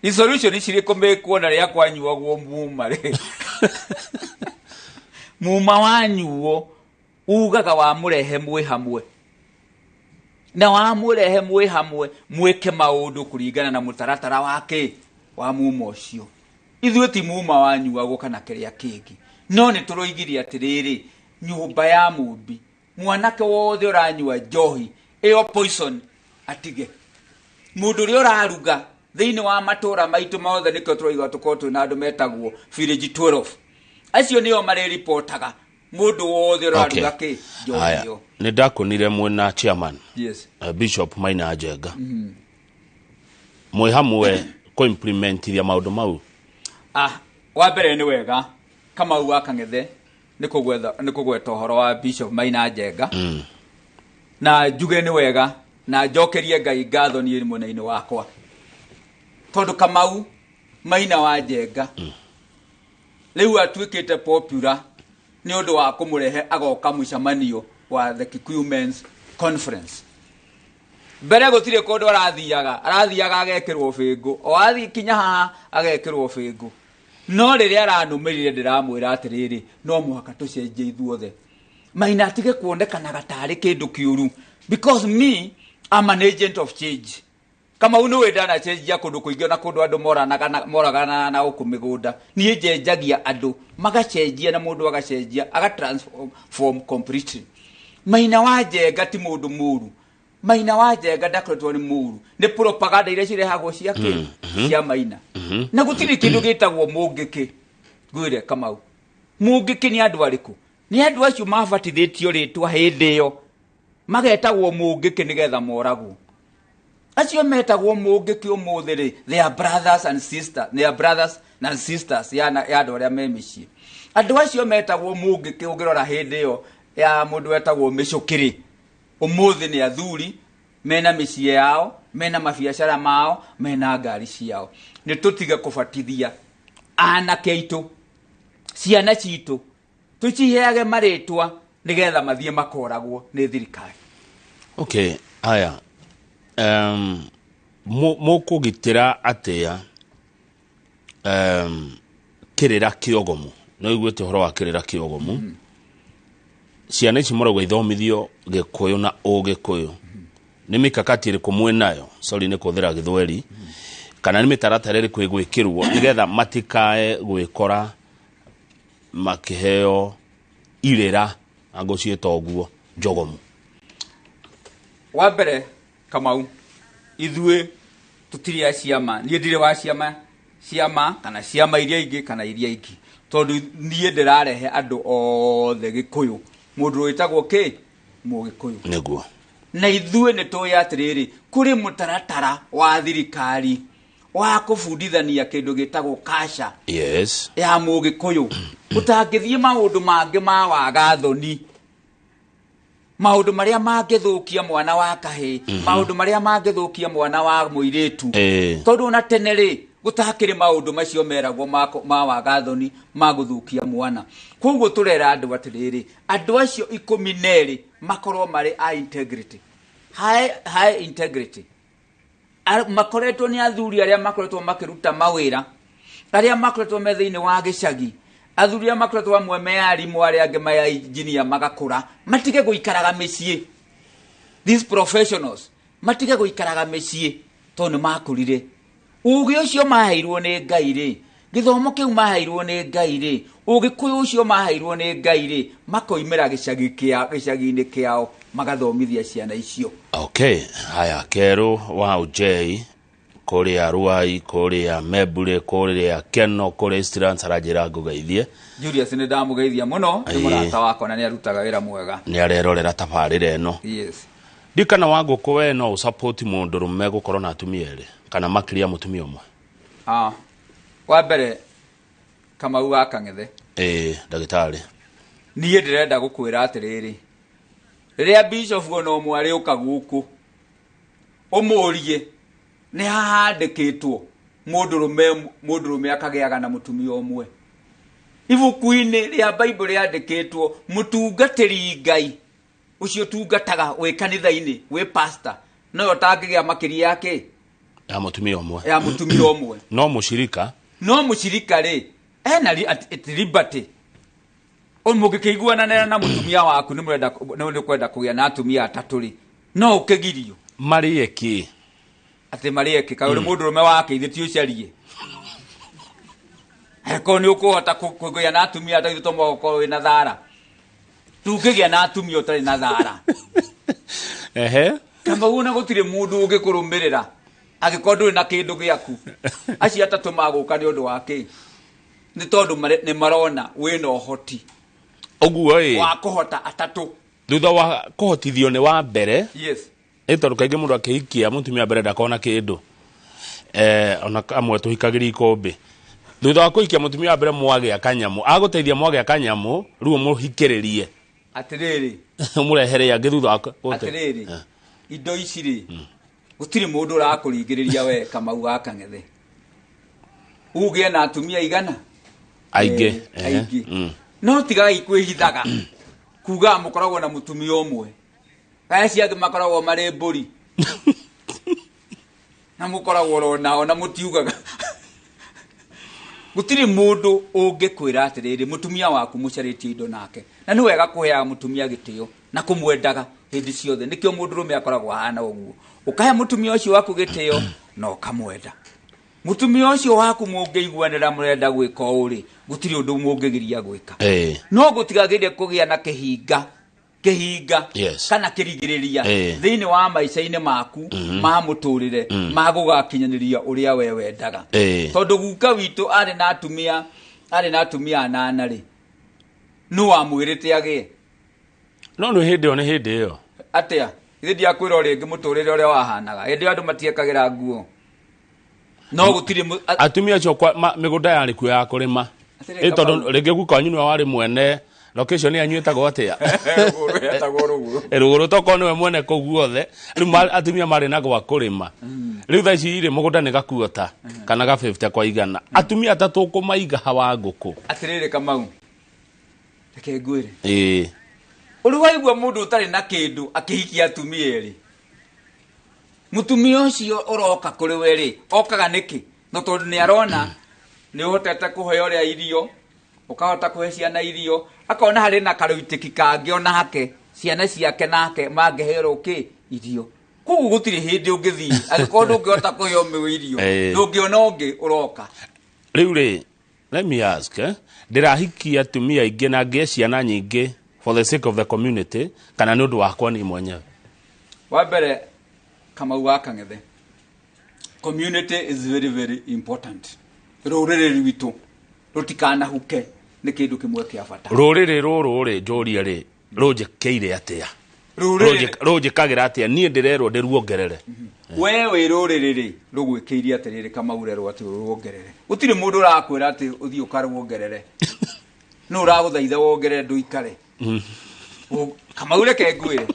Speaker 2: Resolution ici rĩkũ mĩkuona rĩrĩa kwanyuagwo muma rĩ, muma wanyuo ugaga wamũrehe mwĩ hamwe, na wamũrehe mwĩ hamwe mwĩke maũndũ kũringana na mũtaratara wake wa muma ũcio. Ithuĩ ti muma wanyuagwo kana kĩrĩa kĩngĩ, no nĩ tũroigire atĩrĩrĩ, nyũmba ya mũmbi, mwanake wothe ũranyua njohi ĩyo poison atige. Mũndũ ũrĩa ũraruga thĩinĩ wa matũra maitũ mothe, nĩkĩo tũroiga tũkorwo twĩna andũ metagwo village 12. Acio nĩo marĩripotaga mũndũ wothe ũraruga kĩ njohi
Speaker 1: Haya,
Speaker 2: ĩyo.
Speaker 1: Nĩ ndakonire mwĩna chairman, Bishop Maina Njenga, mwĩ hamwe kũ-implementithia maũndũ mau.
Speaker 2: Wa mbere, nĩ wega Kamau wa Kang'ethe nĩ kũgweta ũhoro wa Bishop Maina Njenga, na njuge nĩ wega na njokerie Ngai ngatho niĩ mwena-inĩ wakwa, tondũ Kamau Maina wa Njenga rĩu atuĩkĩte popular nĩ ũndũ wa kũmũrehe agoka mũcemanio wa the Kikuyu Men's Conference. Mbere gũtirĩ kũndũ arathiaga, arathiaga agekĩrwo bĩngũ, o athiĩ kinya haha agekĩrwo bĩngũ. No rĩrĩa aranũmĩrire, ndĩramwĩra atĩrĩrĩ, no mũhaka tũcenjie ithuothe. Maina atige kuonekanaga tarĩ kĩndũ kĩũru, because me, I'm an agent of change. Kamau, nĩ ndanacenjia kũndũ kũingĩ, na kũndũ andũ moragana na gũkũ mĩgũnda. Niĩ njenjagia andũ magacenjia, na mũndũ agacenjia aga transform completely. Maina wa Njenga ti mũndũ mũru. Maina wa Njenga ndakoretwo nĩ mũru, nĩ propaganda iria cirehagwo cia kĩ cia Maina. Na gũtirĩ kĩndũ gĩtagwo mũngĩkĩ. Ngwĩre Kamau, mũngĩkĩ nĩ andũ arĩkũ? Nĩ andũ acio mabatithĩtio rĩtwa hĩndĩ ĩyo magetagwo mũngĩkĩ nĩgetha moragwo. Acio metagwo mũngĩkĩ ũmũthĩ rĩ, they are brothers and sisters, they are brothers and sisters ya andũ arĩa me mĩciĩ. Andũ acio metagwo mũngĩkĩ, ũngĩrora hĩndĩ ĩyo ya mũndũ wetagwo mĩcũkĩ rĩ, ũmũthĩ nĩ athuri mena mĩciĩ yao, mena mabiacara mao, mena ngari ciao. Nĩ tũtige kũbatithia anake aitũ, ciana citũ tũciheage marĩtwa nĩgetha mathiĩ makoragwo nĩ thirikari.
Speaker 1: Okay, haya, mũkũgitĩra atĩa kĩrĩra kĩogomu? No iguĩte ũhoro wa kĩrĩra kĩogomu. Ciana ici mũrauga ithomithio Gĩkũyũ na Ũgĩkũyũ, nĩ mikakati ĩrĩkũ mwĩnayo, sorry nĩ kũhũthĩra Gĩthweri, kana nĩ mĩtaratara ĩrĩkũ ĩgwĩkĩrwo nĩgetha matikae gwĩkora makĩheo irĩra angũciĩta ũguo njogomu?
Speaker 2: Wa mbere, Kamau, ithuĩ tũtirĩ a ciama. Niĩ ndirĩ wa ciama, ciama kana ciama iria ingĩ kana iria ingĩ, tondũ niĩ ndĩrarehe andũ othe Gĩkũyũ. Mũndũ wĩtagwo kĩ Mũgĩkũyũ.
Speaker 1: Nĩguo.
Speaker 2: Na ithuĩ nĩ tũĩ atĩrĩrĩ, kũrĩ mũtaratara wa thirikari wa kũbundithania kĩndũ gĩtagwo kasha ya Mũgĩkũyũ, ũtangĩthiĩ maũndũ mangĩ ma wagathoni, maũndũ marĩa mangĩthũkia mwana wa kahĩĩ, maũndũ marĩa mangĩthũkia mwana wa mũirĩtu. Tondũ ona tene rĩ, gũtakĩrĩ maũndũ macio meragwo ma wagathoni ma gũthũkia mwana. Koguo tũrera andũ atĩrĩrĩ, andũ acio 12 makorwo marĩ a integrity, high integrity. Makoretwo nĩ athuri arĩa makoretwo makĩruta mawĩra, arĩa makoretwo me thĩinĩ wa gĩcagi, athuri arĩa makoretwo amwe me arimũ, arĩa angĩ me engineer, magakũra, matige gũikaraga mĩciĩ. These professionals matige gũikaraga mĩciĩ tondũ nĩ makũrire. Ũgĩ ũcio maheirwo nĩ Ngai rĩ, gĩthomo kĩu maheirwo nĩ Ngai rĩ, ũgĩkũyũ ũcio maheirwo nĩ Ngai rĩ, makoimĩra gĩcagi-inĩ kĩao magathomithia ciana icio.
Speaker 1: Okay, haya, Kerũ wa Ujei kũrĩa Ruai, kũrĩa Membure, kũrĩa Keno, kũrĩa Eastlands, aranjĩra ngũgeithie.
Speaker 2: Julius, nĩ ndamũgeithia mũno, nĩ mũrata wakwa na nĩ arutaga wĩra mwega.
Speaker 1: Nĩ arerorera tabarĩra ĩno. Ndikana wa ngũkũ, we no ũsupport mũndũrũme gũkorwo na atumia erĩ kana makĩria mũtumia ũmwe?
Speaker 2: Wa mbere, Kamau wa Kang'ethe,
Speaker 1: Ĩĩ, ndagĩtarĩ.
Speaker 2: Niĩ ndĩrenda gũkwĩra atĩrĩrĩ, rĩrĩa bishop ona ũmwe arĩũka gũkũ ũmũrie nĩ hahandĩkĩtwo mũndũrũme akagĩaga na mũtumia ũmwe. Ibuku-inĩ rĩa Bible rĩandĩkĩtwo mũtungatĩri Ngai ũcio ũtungataga wĩ kanitha-inĩ, wĩ pastor, nowe ũtangĩgĩa makĩria ya kĩ?
Speaker 1: Ya mũtumia ũmwe.
Speaker 2: Ya mũtumia ũmwe.
Speaker 1: No mũcirika?
Speaker 2: No mũcirika rĩ, ena at liberty. Mũngĩkĩiguananĩra na mũtumia waku nĩ mũrenda, nĩ ũkwenda kũgĩa na atumia atatũ rĩ, no ũkĩgirio.
Speaker 1: Marĩe kĩ?
Speaker 2: Atĩ marĩe kĩ? Kaĩ ũrĩ mũndũrũme wake, ithe ti ũcarie. Angĩkorwo nĩ ũkũhota kũgĩa na atumia atatũ, to mũhaka ũkorwo wĩna thara. Ndũngĩgĩa na atumia ũtarĩ na thara. Kamau, ona gũtirĩ mũndũ ũngĩkũrũmĩrĩra angĩkorwo ndũrĩ na kĩndũ gĩaku. Acio atatũ magũka nĩ ũndũ wa kĩ? Nĩ tondũ nĩ marona wĩna ũhoti
Speaker 1: Ũguo ĩ
Speaker 2: wa kũhota atatũ.
Speaker 1: Thutha wa kũhotithio nĩ wa mbere, ĩ tondũ kaingĩ mũndũ akĩhikia mũtumia mbere ndakona kĩndũ, ona amwe tũhikagĩria ikũmbĩ. Thutha wa kũhikia mũtumia wa mbere, mwagĩa kanyamũ, agũteithia mwagĩa kanyamũ, rĩu ũmũhikĩrĩrie.
Speaker 2: Atĩrĩrĩ,
Speaker 1: ũmũrehere angĩ thutha wa
Speaker 2: Atĩrĩrĩ, indo ici rĩ, gũtirĩ mũndũ ũrakũringĩrĩria we Kamau wa Kang'ethe ũgĩe na atumia igana.
Speaker 1: Aingĩ.
Speaker 2: Aingĩ. No tigai kwĩhithaga kuga mũkoragwo na mũtumia ũmwe, aya acio angĩ makoragwo marĩ mbũri na mũkoragwo oro nao na mũtiugaga. Gũtirĩ mũndũ ũngĩkwĩra atĩrĩrĩ, mũtumia waku mũcarĩtie indo nake, na nĩ wega kũheaga mũtumia gĩtĩo na kũmwendaga hĩndĩ ciothe. Nĩkĩo mũndũrũme akoragwo ahana ũguo, ũkahe mũtumia ũcio waku gĩtĩo na ũkamwenda. Mũtumia ũcio waku mũngĩiguanĩra mũrenda gwĩka ũũ rĩ, gũtirĩ ũndũ mũngĩgiria gwĩka. No gũtigagĩrĩre kũgĩa na kĩhinga kana kĩrigĩrĩria thĩinĩ wa maica-inĩ maku ma mũtũrĩre ma gũgakinyanĩria ũrĩa we wendaga. Tondũ guka witũ arĩ na atumia anana rĩ, nũ wamwĩrĩte agĩe?
Speaker 1: No nĩ hĩndĩ ĩyo, nĩ hĩndĩ ĩyo.
Speaker 2: Atĩa? Ithe ndiakwĩra rĩngĩ mũtũrĩre ũrĩa wahanaga hĩndĩ ĩyo, andũ matiekagĩra nguo, no gũtirĩ
Speaker 1: Atumia acio mĩgũnda yarĩ kuo ya kũrĩma.
Speaker 2: Atĩrĩ,
Speaker 1: Ĩ tondũ
Speaker 2: Kamau.
Speaker 1: rĩngĩ guka wanyu nĩwe warĩ mwene location yanyu, ĩtagwo atĩa?
Speaker 2: Rũgũrũ, etagwo Rũgũrũ.
Speaker 1: Rũgũrũ, tokorwo nĩwe mwene kũu guothe. Rĩu atumia marĩ na gwa kũrĩma. Rĩu thaa ici rĩ, mũgũnda nĩ gakuota kana ga 50 kwa igana, atumia atatũ ũkũmaiga hawa ngũkũ?
Speaker 2: Atĩrĩrĩ Kamau, reke ngwĩre, Ũrĩ waigua mũndũ ũtarĩ na kĩndũ akĩhikia atumia erĩ? Mũtumia ũcio ũroka kũrĩ we rĩ, okaga nĩkĩ? No tondũ nĩ arona nĩ ũhotete kũhe ũrĩa irio, ũkahota kũhe ciana irio, akona harĩ na karũitĩki kangĩ ona hake ciana ciake nake mangĩherwo kĩ irio. Koguo gũtirĩ hĩndĩ ũngĩthiĩ angĩkorwo ndũngĩhota kũhe ũmwe irio, ndũngĩona ũngĩ ũroka.
Speaker 1: Rĩu rĩ, let me ask, ndĩrahikia atumia aingĩ na ngĩe ciana nyingĩ for the sake of the community kana nĩ ũndũ wakwa niĩ mwenyewe?
Speaker 2: Wa mbere, Kamau wa Kang'ethe, community is very very important. Rũrĩrĩ rwitũ rũtikanahuke nĩ kĩndũ kĩmwe kĩa bata.
Speaker 1: Rũrĩrĩ rũrũ rĩ, njũrie rĩ, rũnjĩkĩire atĩa?
Speaker 2: Rũrĩrĩ
Speaker 1: Rũnjĩkagĩra atĩa niĩ ndĩrerwo ndĩruongerere?
Speaker 2: We wĩ rũrĩrĩ rĩ, rũgwĩkĩire atĩrĩrĩ, kamaurerwo atĩ ũruongerere. Gũtirĩ mũndũ ũrakwĩra atĩ ũthiĩ ũkaruongerere. Nũ ũragũthaitha wongerere ndũikare? Kamau, reke ngwĩre,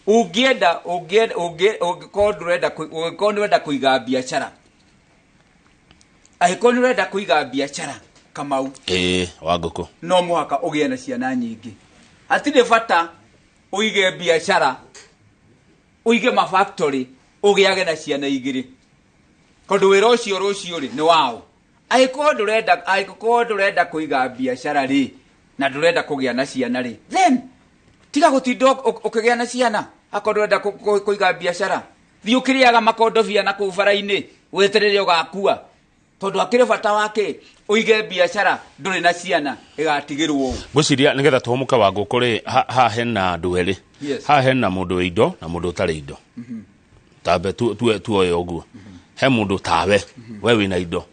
Speaker 2: ũngĩenda ũngĩenda ũngĩkorwo ndũrenda ũngĩkorwo nĩũrenda kũiga biacara, angĩkorwo nĩũrenda kũiga biacara, Kamau,
Speaker 1: Ĩĩ, wa ngũkũ.
Speaker 2: No mũhaka ũgĩe na ciana nyingĩ. Hatirĩ bata ũige biacara, ũige mafactory, ũgĩage na ciana igĩrĩ, tondũ wĩra ũcio rũciũ rĩ nĩ wao. Angĩkorwo ndũrenda kũiga biacara rĩ, na ndũrenda kũgĩa na ciana rĩ, then tiga gũtinda ũkĩgĩa na ciana. Akorwo ndũrenda kũiga biacara, thiĩ ũkĩrĩaga makondobia na kũu bara-inĩ, weterere ũgakua, tondũ akĩrĩ bata wake ũige biacara ndũrĩ na ciana ĩgatigĩrwo ũũ.
Speaker 1: Ngwĩciria nĩgetha tũhũmũke, wa ngũkũ rĩ, haha hena andũ erĩ. Haha hena mũndũ wĩ indo na mũndũ ũtarĩ indo. Tambe tuoye ũguo, he mũndũ tawe, we wĩna indo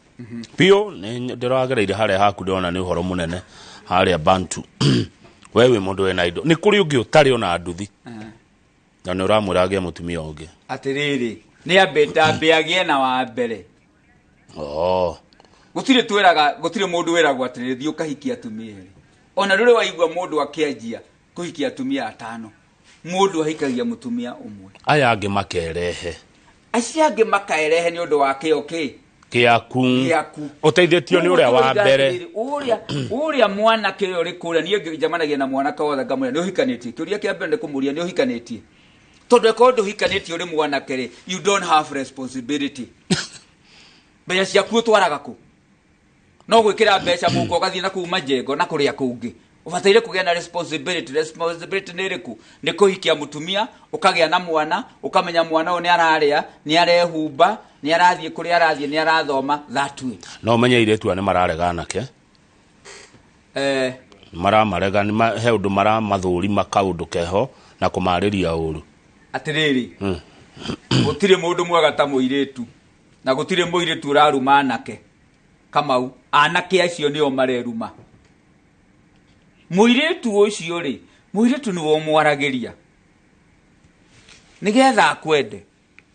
Speaker 1: biũ. Nĩ ndĩragereire harĩa haku, ndĩrona nĩ ũhoro mũnene harĩa Bantu. We wĩ mũndũ wĩna indo, nĩ kũrĩ ũngĩ ũtarĩ ona nduthi, na nĩ ũramwĩra agĩe mũtumia ũngĩ.
Speaker 2: Atĩrĩrĩ, nĩ ambe ndambe agĩe na wa mbere.
Speaker 1: Oh.
Speaker 2: Gũtirĩ twĩraga, gũtirĩ mũndũ wĩragwo atĩrĩrĩ, thiĩ ũkahikia atumia erĩ. Ona ndũrĩ waigua mũndũ akĩanjia kũhikia atumia atano. Mũndũ ahikagia mũtumia ũmwe.
Speaker 1: Aya angĩ makerehe.
Speaker 2: Acio angĩ makaerehe nĩ ũndũ wa kĩo kĩ
Speaker 1: Kĩaku.
Speaker 2: Gĩaku.
Speaker 1: Ũteithĩtio nĩ ũrĩa wa mbere.
Speaker 2: Ũrĩa mwanake ũyũ ũrĩ kũrĩa, niĩ njemanagia na mwanake wothe ngamwĩra, nĩ ũhikanĩtie? Kĩũria kĩa mbere nĩ kũmũria, nĩ ũhikanĩtie? Tondũ ĩkorwo ndũhikanĩtie ũrĩ mwanake rĩ, you don't have responsibility. Mbeca ciaku ũtwaraga kũ? No gwĩkĩra mbeca mũhuko, ũgathiĩ na kũu majengo na kũrĩa kũngĩ. Ũbataire kũgĩa na responsibility. Responsibility nĩ ĩrĩkũ? Nĩ kũhikia mũtumia, ũkagĩa na mwana, ũkamenya mwana ũyũ nĩ ararĩa, nĩ arehumba, nĩ arathiĩ kũrĩa arathiĩ, nĩ arathoma, that way.
Speaker 1: No ũmenye airĩtu aya nĩ mararega anake. Maramarega he ũndũ maramathũrima, kaũndũ keho na kũmarĩria ũru.
Speaker 2: Atĩrĩrĩ, gũtirĩ mũndũ mwega ta mũirĩtu, na gũtirĩ mũirĩtu ũraruma anake. Kamau, anake acio nĩo mareruma. Mũirĩtu ũcio rĩ, mũirĩtu nĩwe ũmwaragĩria nĩgetha akwende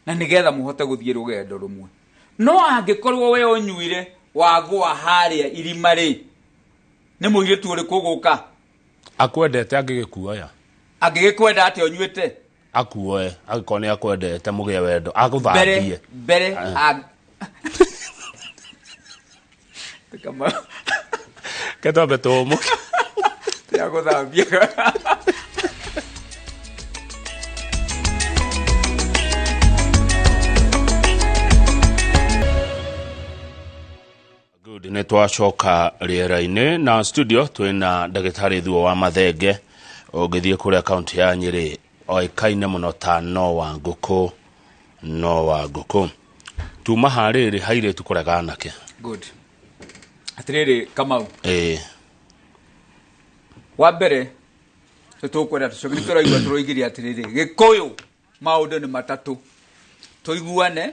Speaker 2: na nĩgetha mũhote gũthiĩ rũgendo rũmwe. No angĩkorwo we ũnyuire wagũa harĩa irima rĩ, nĩ mũirĩtu ũrĩkũ ũgũka
Speaker 1: Akwendete angĩgĩkuoya?
Speaker 2: Angĩgĩkwenda atĩ ũnyuĩte?
Speaker 1: Akuoe angĩkorwo nĩ akwendete, mũgĩe wendo,
Speaker 2: Mbere
Speaker 1: agũthambie.
Speaker 2: Mbere. Kamau,
Speaker 1: Ke twambe tũhũmũke.
Speaker 2: Ya gũthambia.
Speaker 1: Good, nĩ twacoka rĩera-inĩ na studio twĩna ndagĩtarĩ Thuo wa Mathenge. Ũngĩthiĩ kũrĩa kaunti ya Nyĩrĩ, oĩkaine mũno ta no wa ngũkũ. No wa ngũkũ, tuma harĩrĩ hairĩtu kũrega anake.
Speaker 2: Good. Atĩrĩrĩ, Kamau,
Speaker 1: Ĩĩ.
Speaker 2: Wa mbere nĩ tũkwenda tũcoke, nĩ tũraigua tũroigire atĩrĩrĩ, Gĩkũyũ maũndũ nĩ matatũ: tũiguane,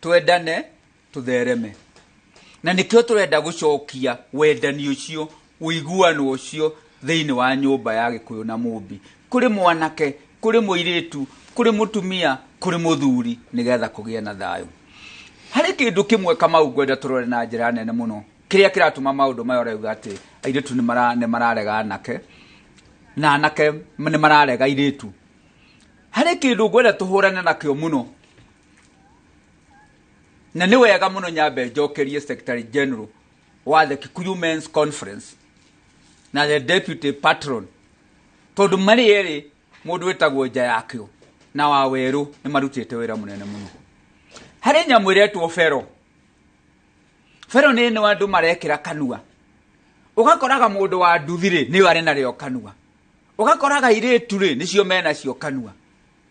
Speaker 2: twendane, tũthereme. Na nĩkĩo tũrenda gũcokia wendani ũcio, ũiguano ũcio thĩinĩ wa nyũmba ya Gĩkũyũ na Mũmbi, kũrĩ mwanake, kũrĩ mũirĩtu, kũrĩ mũtumia, kũrĩ mũthuri, nĩgetha kũgĩe na thayũ. Harĩ kĩndũ kĩmwe, Kamau, ngwenda tũrore na njĩra nene mũno, kĩrĩa kĩratũma maũndũ maya ũrauga atĩ airĩtu nĩ mararega anake na anake nĩ mararega airĩtu. Harĩ kĩndũ ngwenda tũhũrane nakĩo mũno, na nĩ wega mũno nyambe njokerie Secretary General wa the Kikuyu Men's Conference na the deputy patron, tondũ marĩ erĩ, mũndũ wĩtagwo Nja yakĩo na wa Werũ, nĩ marutĩte wĩra mũnene mũno. Harĩ nyamũ ĩretwo bero. Bero nĩ ĩno andũ marekĩra kanua. Ũgakoraga mũndũ wa nduthi rĩ, nĩyo arĩ narĩo kanua, ũgakoraga airĩtu rĩ, nĩcio menacio kanua.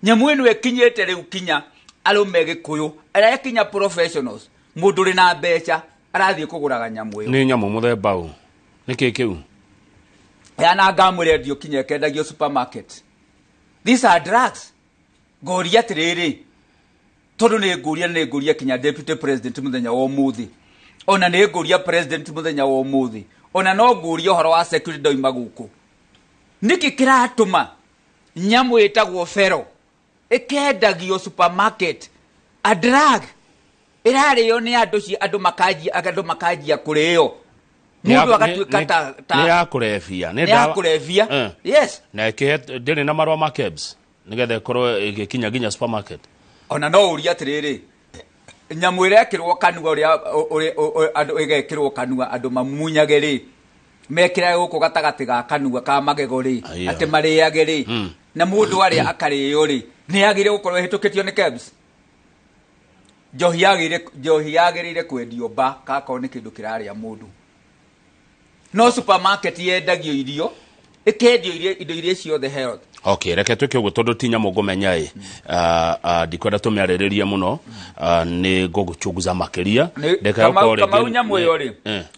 Speaker 2: Nyamũ ĩno ĩkinyĩte rĩu kinya arũme Gĩkũyũ arĩa kinya professionals, mũndũ ũrĩ na mbeca arathiĩ kũgũraga nyamũ ĩyo.
Speaker 1: Nĩ nyamũ mũthemba ũ? Nĩ kĩ kĩu?
Speaker 2: Yana ngamwĩra endio kinya ĩkendagio supermarket. These are drugs. Ngoria atĩrĩrĩ, tondũ nĩ ngũria kinya deputy president mũthenya wa ũmũthĩ, ona nĩ ngũria president mũthenya wa ũmũthĩ, ona no ngũria ũhoro wa security ndoima gũkũ, nĩkĩ kĩratũma Nyamũ ĩtagwo fero ĩkendagio supermarket, a drug ĩrarĩo nĩ andũ, andũ makanjia kũrĩo, mũndũ agatuĩka ta
Speaker 1: Nĩ ya kũrebia?
Speaker 2: Nĩ ya kũrebia. Yes.
Speaker 1: Na ĩkĩhe ndĩrĩ na marũa ma KEBS nĩgetha ĩkorwo ĩgĩkinya nginya supermarket?
Speaker 2: Ona no ũrie atĩrĩrĩ, nyamũ ĩrekĩrwo kanua, ũrĩa andũ ĩgekĩrwo kanua, andũ mamunyage rĩ, mekĩrage gũkũ gatagatĩ ga kanua ka magego rĩ,
Speaker 1: Aya.
Speaker 2: atĩ marĩage rĩ, na mũndũ arĩa akarĩo rĩ, nĩ yagĩrĩire gũkorwo ĩhĩtũkĩtio nĩ KEBS? Njohi yagĩrĩire kwendio ba kakorwo nĩ kĩndũ kĩrarĩa mũndũ, no supermarket yendagio irio, ĩkendio irio, indo iria ciothe health.
Speaker 1: Okay, reke twĩke ũguo tondũ ti nyamũ ngũmenya ĩ. Ndikwenda tũmĩarĩrĩrie mũno. Nĩ ngũgũchunguza makĩria. Reke gũkorwo rĩngĩ-
Speaker 2: Kamau, nyamũ ĩyo rĩ,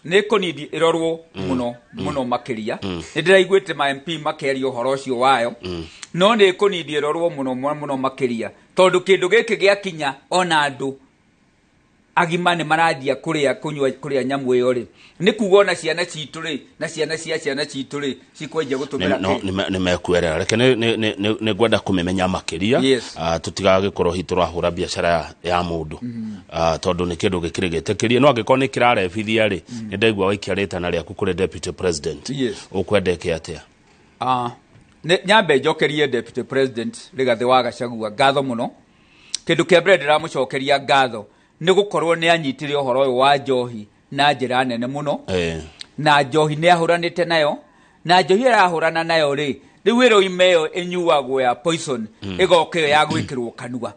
Speaker 2: nĩ kũnindi ĩrorwo mũno mũno makĩria. Nĩ ndĩraiguĩte ma MP makĩaria ũhoro ũcio wayo, no nĩ kũnindi ĩrorwo mũno mũno mũno makĩria, tondũ kĩndũ gĩkĩ gĩakinya ona andũ agima nĩ maranjia kũrĩa, kũnyua, kũrĩa nyamũ ĩyo rĩ, nĩ kuga ona ciana citũ rĩ, na ciana cia ciana citũ rĩ, cikwenjia gũtũmĩra
Speaker 1: No,
Speaker 2: kĩ?
Speaker 1: nĩ mekuerera. Reke nĩ ngwenda kũmĩmenya makĩria. Tũtigagĩkorwo hihi tũrahũra biacara ya mũndũ. Tondũ nĩ kĩndũ gĩkĩrĩ gĩtĩkĩrie, no angĩkorwo nĩ kĩrarebithia rĩ, nĩ ndaigua waikia rĩtana rĩaku kũrĩ deputy president. Ũkwenda ĩke atĩa?
Speaker 2: Nyambe njokerie deputy president Rigathĩ wa Gachagua ngatho mũno. Kĩndũ kĩa mbere ndĩramũcokeria ngatho nĩ gũkorwo nĩ anyitire ũhoro ũyũ wa njohi na njĩra nene mũno. Na njohi nĩ ahũranĩte nayo, na njohi ĩrahũrana nayo rĩ, rĩu ĩroima ĩyo ĩnyuagwo ya poison, ĩgoka ĩyo ya gwĩkĩrwo kanua.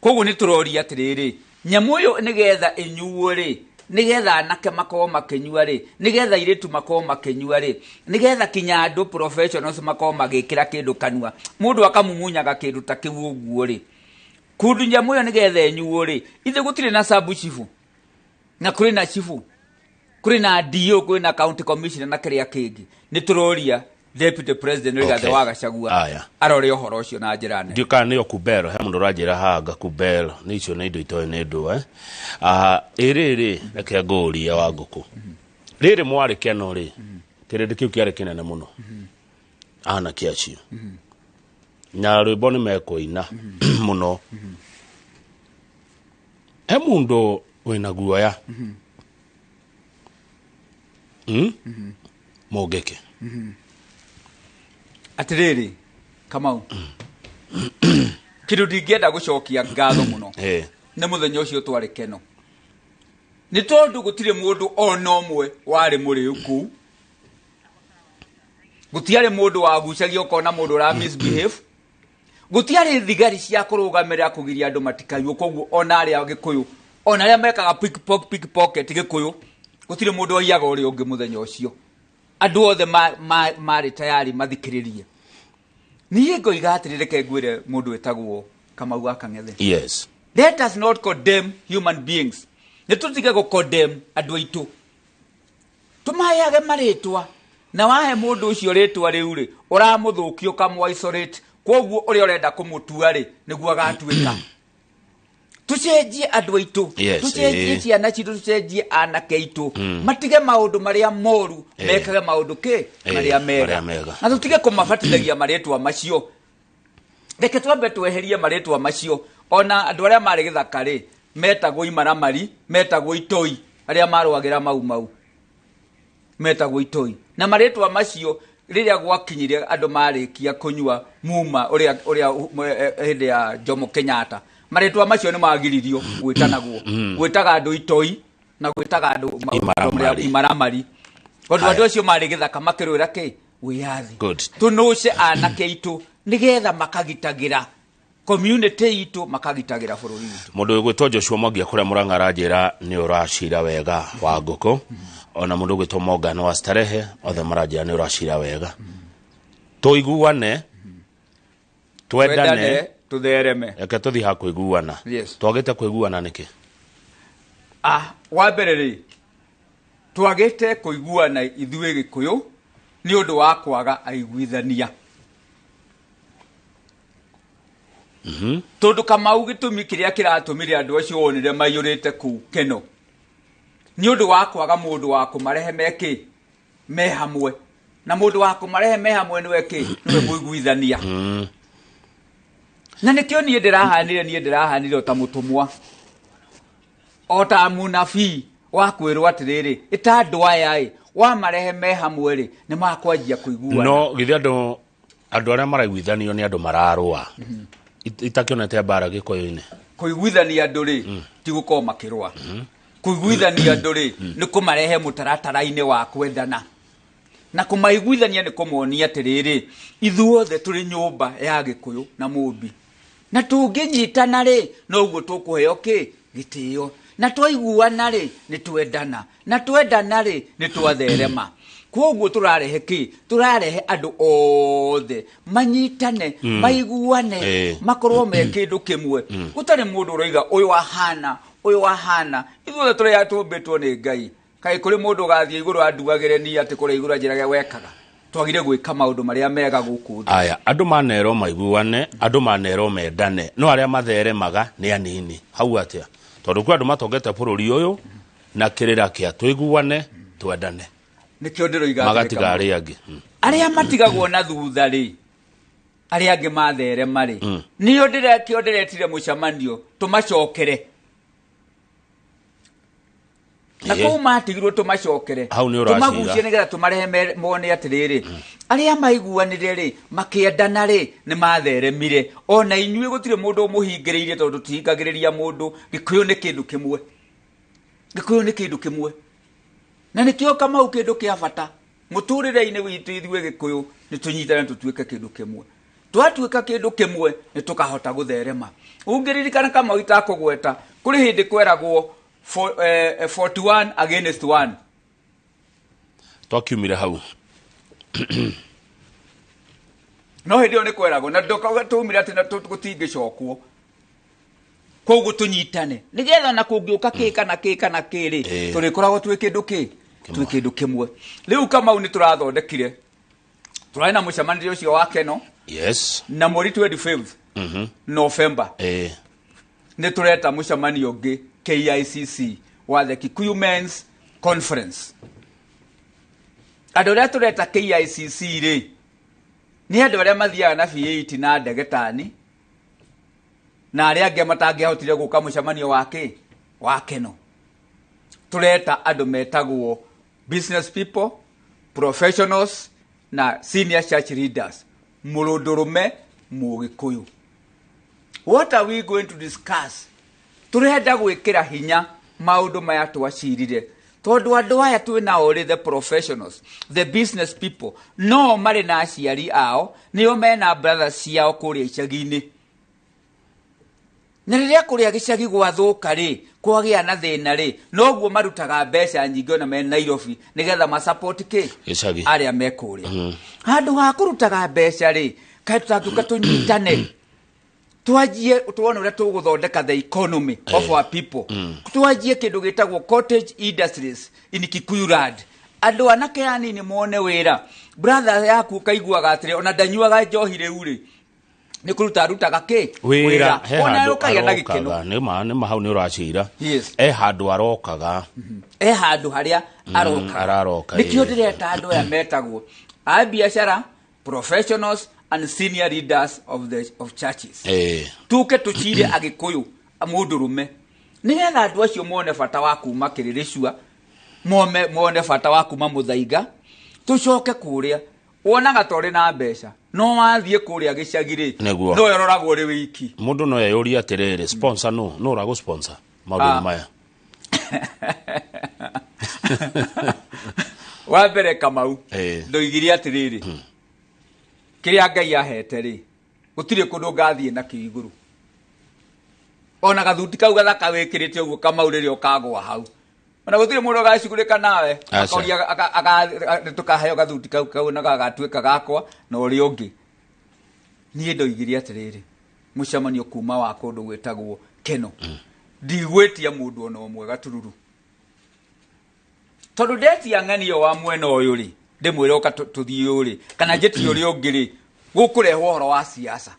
Speaker 2: Koguo nĩ tũroria atĩrĩrĩ, nyamũ ĩyo nĩgetha ĩnyuo rĩ, nĩgetha anake makorwo makĩnyua rĩ, nĩgetha airĩtu makorwo makĩnyua rĩ, nĩgetha kinya andũ professionals makorwo magĩkĩra kĩndũ kanua, mũndũ akamumunyaga kĩndũ ta kĩu ũguo rĩ, kundu nyamũ ĩyo nĩgetha ĩnyuo rĩ, ithe gũtirĩ na sabu chifu, na kũrĩ na chifu, kũrĩ na DO, kũrĩ na county commissioner na kĩrĩa kĩngĩ. Nĩ tũroria deputy president Rigathĩ wa Gachagua arore ũhoro ũcio na njĩra nene.
Speaker 1: Ndiũ kana nĩyo kubero. He mũndũ ũranjĩra haha nga kubero nĩ icio, nĩ indo itoĩ nĩ ndũ ĩrĩrĩ. Reke ngũrie wa ngũkũ rĩrĩ, mwarĩ keno rĩ, kĩrĩndĩ kĩu kĩarĩ kĩnene mũno, anake acio na rwĩmbo nĩ mekũina mũno, he mũndũ wĩna guoya? Mũngĩkĩ?
Speaker 2: Atĩrĩrĩ Kamau, kĩndũ ndingĩenda gũcokia ngatho mũno nĩ mũthenya ũcio twarĩ keno, nĩ tondũ gũtirĩ mũndũ ona ũmwe warĩ mũrĩu kũu, gũtiarĩ mũndũ wagucagia ũkona mũndũ ũra misbehave, gũtiarĩ thigari cia kũrũgamĩrĩra kũgiria andũ matikaywo. Koguo ona arĩa Gĩkũyũ, ona arĩa mekaga pickpocket Gĩkũyũ, gũtirĩ mũndũ waiyaga ũrĩa ũngĩ mũthenya ũcio. Andũ othe marĩ tayari mathikĩrĩrie. Niĩ ngoiga atĩrĩ, reke ngwĩre mũndũ wĩtagwo Kamau wa Kang'ethe, let us not condemn human beings. Nĩ tũtige gũ condemn andũ aitũ, tũmaheage marĩtwa, na wahe mũndũ ũcio rĩtwa rĩu rĩ, ũramũthũkia, ũkamũ isolate. Koguo ũrĩa ũrenda kũmũtua rĩ, nĩguo agatuĩka. Tũcenjie andũ aitũ, tũcenjie ciana citũ, tũcenjie anake aitũ, matige maũndũ marĩa moru, mekage maũndũ kĩ marĩa mega.
Speaker 1: Marĩa mega.
Speaker 2: Na tũtige kũmabatithagia marĩtwa macio. Reke twambe tweherie marĩtwa macio. Ona andũ arĩa marĩ gĩthaka rĩ, metagwo imaramari, metagwo itoi, arĩa marũagĩra mau mau metagwo itoi, na marĩtwa macio rĩrĩa gwakinyire andũ marĩkia kũnyua muma ũrĩa hĩndĩ ya Jomo Kenyatta, marĩtwa macio nĩ magiririo gwĩtanagwo, gwĩtaga andũ itoi na gwĩtaga andũ
Speaker 1: Imaramari.
Speaker 2: Imaramari, tondũ
Speaker 1: Haya.
Speaker 2: andũ acio marĩ gĩthaka makĩrũĩra kĩ wĩyathi.
Speaker 1: Good.
Speaker 2: Tũnũce anake aitũ nĩgetha makagitagĩra community itũ, makagitagĩra bũrũri witũ.
Speaker 1: Mũndũ ũgwĩtwo Joshua Mwangi kũrĩa Mũrang'a aranjĩra nĩ ũracira wega wa ngũkũ. Ona mũndũ ũgwĩtwo Morgan wa Starehe, othe maranjĩra nĩ ũracira wega. Tũiguane, twendane,
Speaker 2: twendane, tũthereme.
Speaker 1: Reke tũthiĩ ha kũiguana. Twagĩte kũiguana nĩkĩ?
Speaker 2: Wa mbere rĩ, twagĩte kũiguana ithuĩ Gĩkũyũ nĩ ũndũ wa kwaga aiguithania, tondũ Kamau, gĩtũmi kĩrĩa kĩratũmire andũ acio wonire maiyũrĩte kũu keno nĩ ũndũ wa kwaga mũndũ wa kũmarehe mekĩ me hamwe. Na mũndũ wa kũmarehe me hamwe nĩwe kĩ? Nĩwe mũiguithania. Na nĩkĩo niĩ ndĩrahanire, niĩ ndĩrahanire o ta mũtũmwa, o ta mũnabii wa kwĩrwo atĩrĩrĩ, ĩta andũ aya ĩ, wamarehe me hamwe rĩ, nĩ makwanjia kũiguana.
Speaker 1: No githĩ andũ arĩa maraiguithanio nĩ andũ mararũa? Itakĩonete mbara Gĩkũyũ-inĩ.
Speaker 2: Kũiguithania andũ rĩ, ti gũkorwo makĩrũa. Kũiguithania andũ rĩ, nĩ kũmarehe mũtaratara-inĩ wa kwendana. Na kũmaiguithania nĩ kũmonia atĩrĩrĩ, ithuothe tũrĩ nyũmba ya Gĩkũyũ na Mũmbi, na tũngĩnyitana rĩ, noguo tũkũheo kĩ? Gĩtĩo. Na twaiguana rĩ, nĩ twendana, na twendana rĩ, nĩ twatherema. Koguo tũrarehe kĩ? Tũrarehe andũ othe manyitane, maiguane, makorwo me kĩndũ kĩmwe, gũtarĩ mũndũ ũroiga ũyũ ahana, ũyũ ahana. Ithuothe tũrĩa tũmbĩtwo nĩ Ngai. Kaĩ kũrĩ mũndũ ũgathiĩ igũrũ anduagĩre niĩ atĩ kũrĩa igũrũ anjĩrage wekaga? Twagire gwĩka maũndũ marĩa mega gũkũ thĩ.
Speaker 1: Aya andũ manerwo maiguane, andũ manerwo mendane, no arĩa matheremaga nĩ anini. Hau atĩa? Tondũ kwĩ andũ matongete bũrũri ũyũ na kĩrĩra kĩa twĩguane, twendane,
Speaker 2: Nĩkĩo ndĩroiga atĩrĩ,
Speaker 1: magatiga
Speaker 2: Kamau.
Speaker 1: arĩa angĩ.
Speaker 2: Arĩa matigagwo na thutha rĩ, arĩa angĩ matherema rĩ, nĩo ndĩrekĩo ndĩretire mũcemanio tũmacokere na kũu matigirwo, tũmacokere,
Speaker 1: Hau nĩ ũracira.
Speaker 2: tũmagucie nĩgetha tũmarehe mone atĩrĩrĩ, arĩa maiguanire rĩ, makĩendana rĩ, nĩ matheremire. Ona inyuĩ gũtirĩ mũndũ ũmũhingĩrĩirie, tondũ tũtihingagĩrĩria mũndũ. Gĩkũyũ nĩ kĩndũ kĩmwe, Gĩkũyũ nĩ kĩndũ kĩmwe, na nĩkĩo Kamau kĩndũ kĩa bata mũtũrĩre-inĩ witũ ithuĩ Gĩkũyũ nĩ tũnyitane, tũtuĩke kĩndũ kĩmwe. Twatuĩka kĩndũ kĩmwe, nĩ tũkahota gũtherema. Ũngĩririkana, Kamau, itakũgweta, kũrĩ hĩndĩ kweragwo 41 against 1.
Speaker 1: Twakiumire hau.
Speaker 2: No hĩndĩ ĩyo nĩ kweragwo na ndũkauga tũmire atĩ na gũtingĩcokwo. Koguo tũnyitane nĩgetha na kũngĩũka kĩ kana kĩ kana kĩ rĩ, tũrĩkoragwo twĩ kĩndũ kĩ, twĩ kĩndũ kĩmwe. Rĩu Kamau, nĩ tũrathondekire, tũrarĩ na mũcemanio ũcio wa Keno na mweri 25 November nĩ tũreta mũcemanio ũngĩ KICC wa the Kikuyu Men's Conference. Andũ arĩa tũreta KICC rĩ, nĩ andũ arĩa mathiaga na V8 na ndege tani, na arĩa angĩ matangĩahotire gũka mũcemanio wa kĩ wa Keno. Tũreta andũ metagwo business people, professionals na senior church leaders, mũrũndũrũme Mũgĩkũyũ. What are we going to discuss? Tũrenda gwĩkĩra hinya maũndũ maya twacirire, tondũ andũ aya twĩ nao rĩ, the professionals, the business people, no marĩ na aciari ao, nĩo mena brothers ciao kũrĩa icagi-inĩ, na rĩrĩa kũrĩa gĩcagi gwathũka rĩ, kwagĩa na thĩna rĩ, noguo marutaga mbeca nyingĩ ona me Nairobi nĩgetha masupport kĩ?
Speaker 1: Gĩcagi.
Speaker 2: Arĩa me kũrĩa. Handũ ha kũrutaga mbeca rĩ, kaĩ tũtangĩũka tũnyitane, twanjie tuone ũrĩa tũgũthondeka the economy of our people, twanjie kĩndũ gĩtagwo cottage industries in Kikuyu land, andũ anake anini mone wĩra. Brother yaku ũkaiguaga atĩrĩ, ona ndanyuaga njohi rĩu rĩ, nĩ kũruta arutaga kĩ?
Speaker 1: Wĩra. He
Speaker 2: Ona
Speaker 1: handũ
Speaker 2: ũkagĩa na gĩkeno.
Speaker 1: arokaga. Nĩ ma hau nĩ ũracira. E handũ arokaga.
Speaker 2: E handũ harĩa aroka.
Speaker 1: Araroka,
Speaker 2: Nĩkĩo ndĩreta andũ aya metagwo a biacara, professionals and senior leaders of churches, tuke tũcire Agĩkũyũ mũndũrũme, nĩgetha andũ acio mone bata wa kuma Kĩrĩrĩcua, mone bata wa kuma Mũthaiga. Tũcoke kũrĩa wonaga ta ũrĩ na mbeca, no wathiĩ kũrĩa gĩcagi rĩ,
Speaker 1: Nĩguo.
Speaker 2: no ĩroragwo ũrĩ wiki.
Speaker 1: Mũndũ no eyũrie atĩrĩrĩ, sponsor nũ ũragũ sponsor maũndũ-inĩ maya?
Speaker 2: Wa mbere, Kamau, ndoigire atĩrĩrĩ, kĩrĩa Ngai ahete rĩ, gũtirĩ kũndũ ngathiĩ nakĩo igũrũ. Ona gathuti kau gathaka wĩkĩrĩte ũguo, Kamau, rĩrĩa ũkagwa hau, ona gũtirĩ mũndũ ũgacugurĩka nawe.
Speaker 1: Aca.
Speaker 2: Akoria nĩtũkaheo gathuti kau na gagatuĩka gakwa na ũrĩa ũngĩ. Niĩ ndoigire atĩrĩrĩ, mũcemanio kuma wa kũndũ gwĩtagwo Keno, ndigwĩtia mũndũ ona ũmwe gatururu, tondũ ndetia ng'anio wa mwena ũyũ rĩ, ndĩmwĩre ũka tũthiĩ ũyũ rĩ, kana njĩtie ũrĩa ũngĩ rĩ, gũkũrehwo ũhoro wa siasa.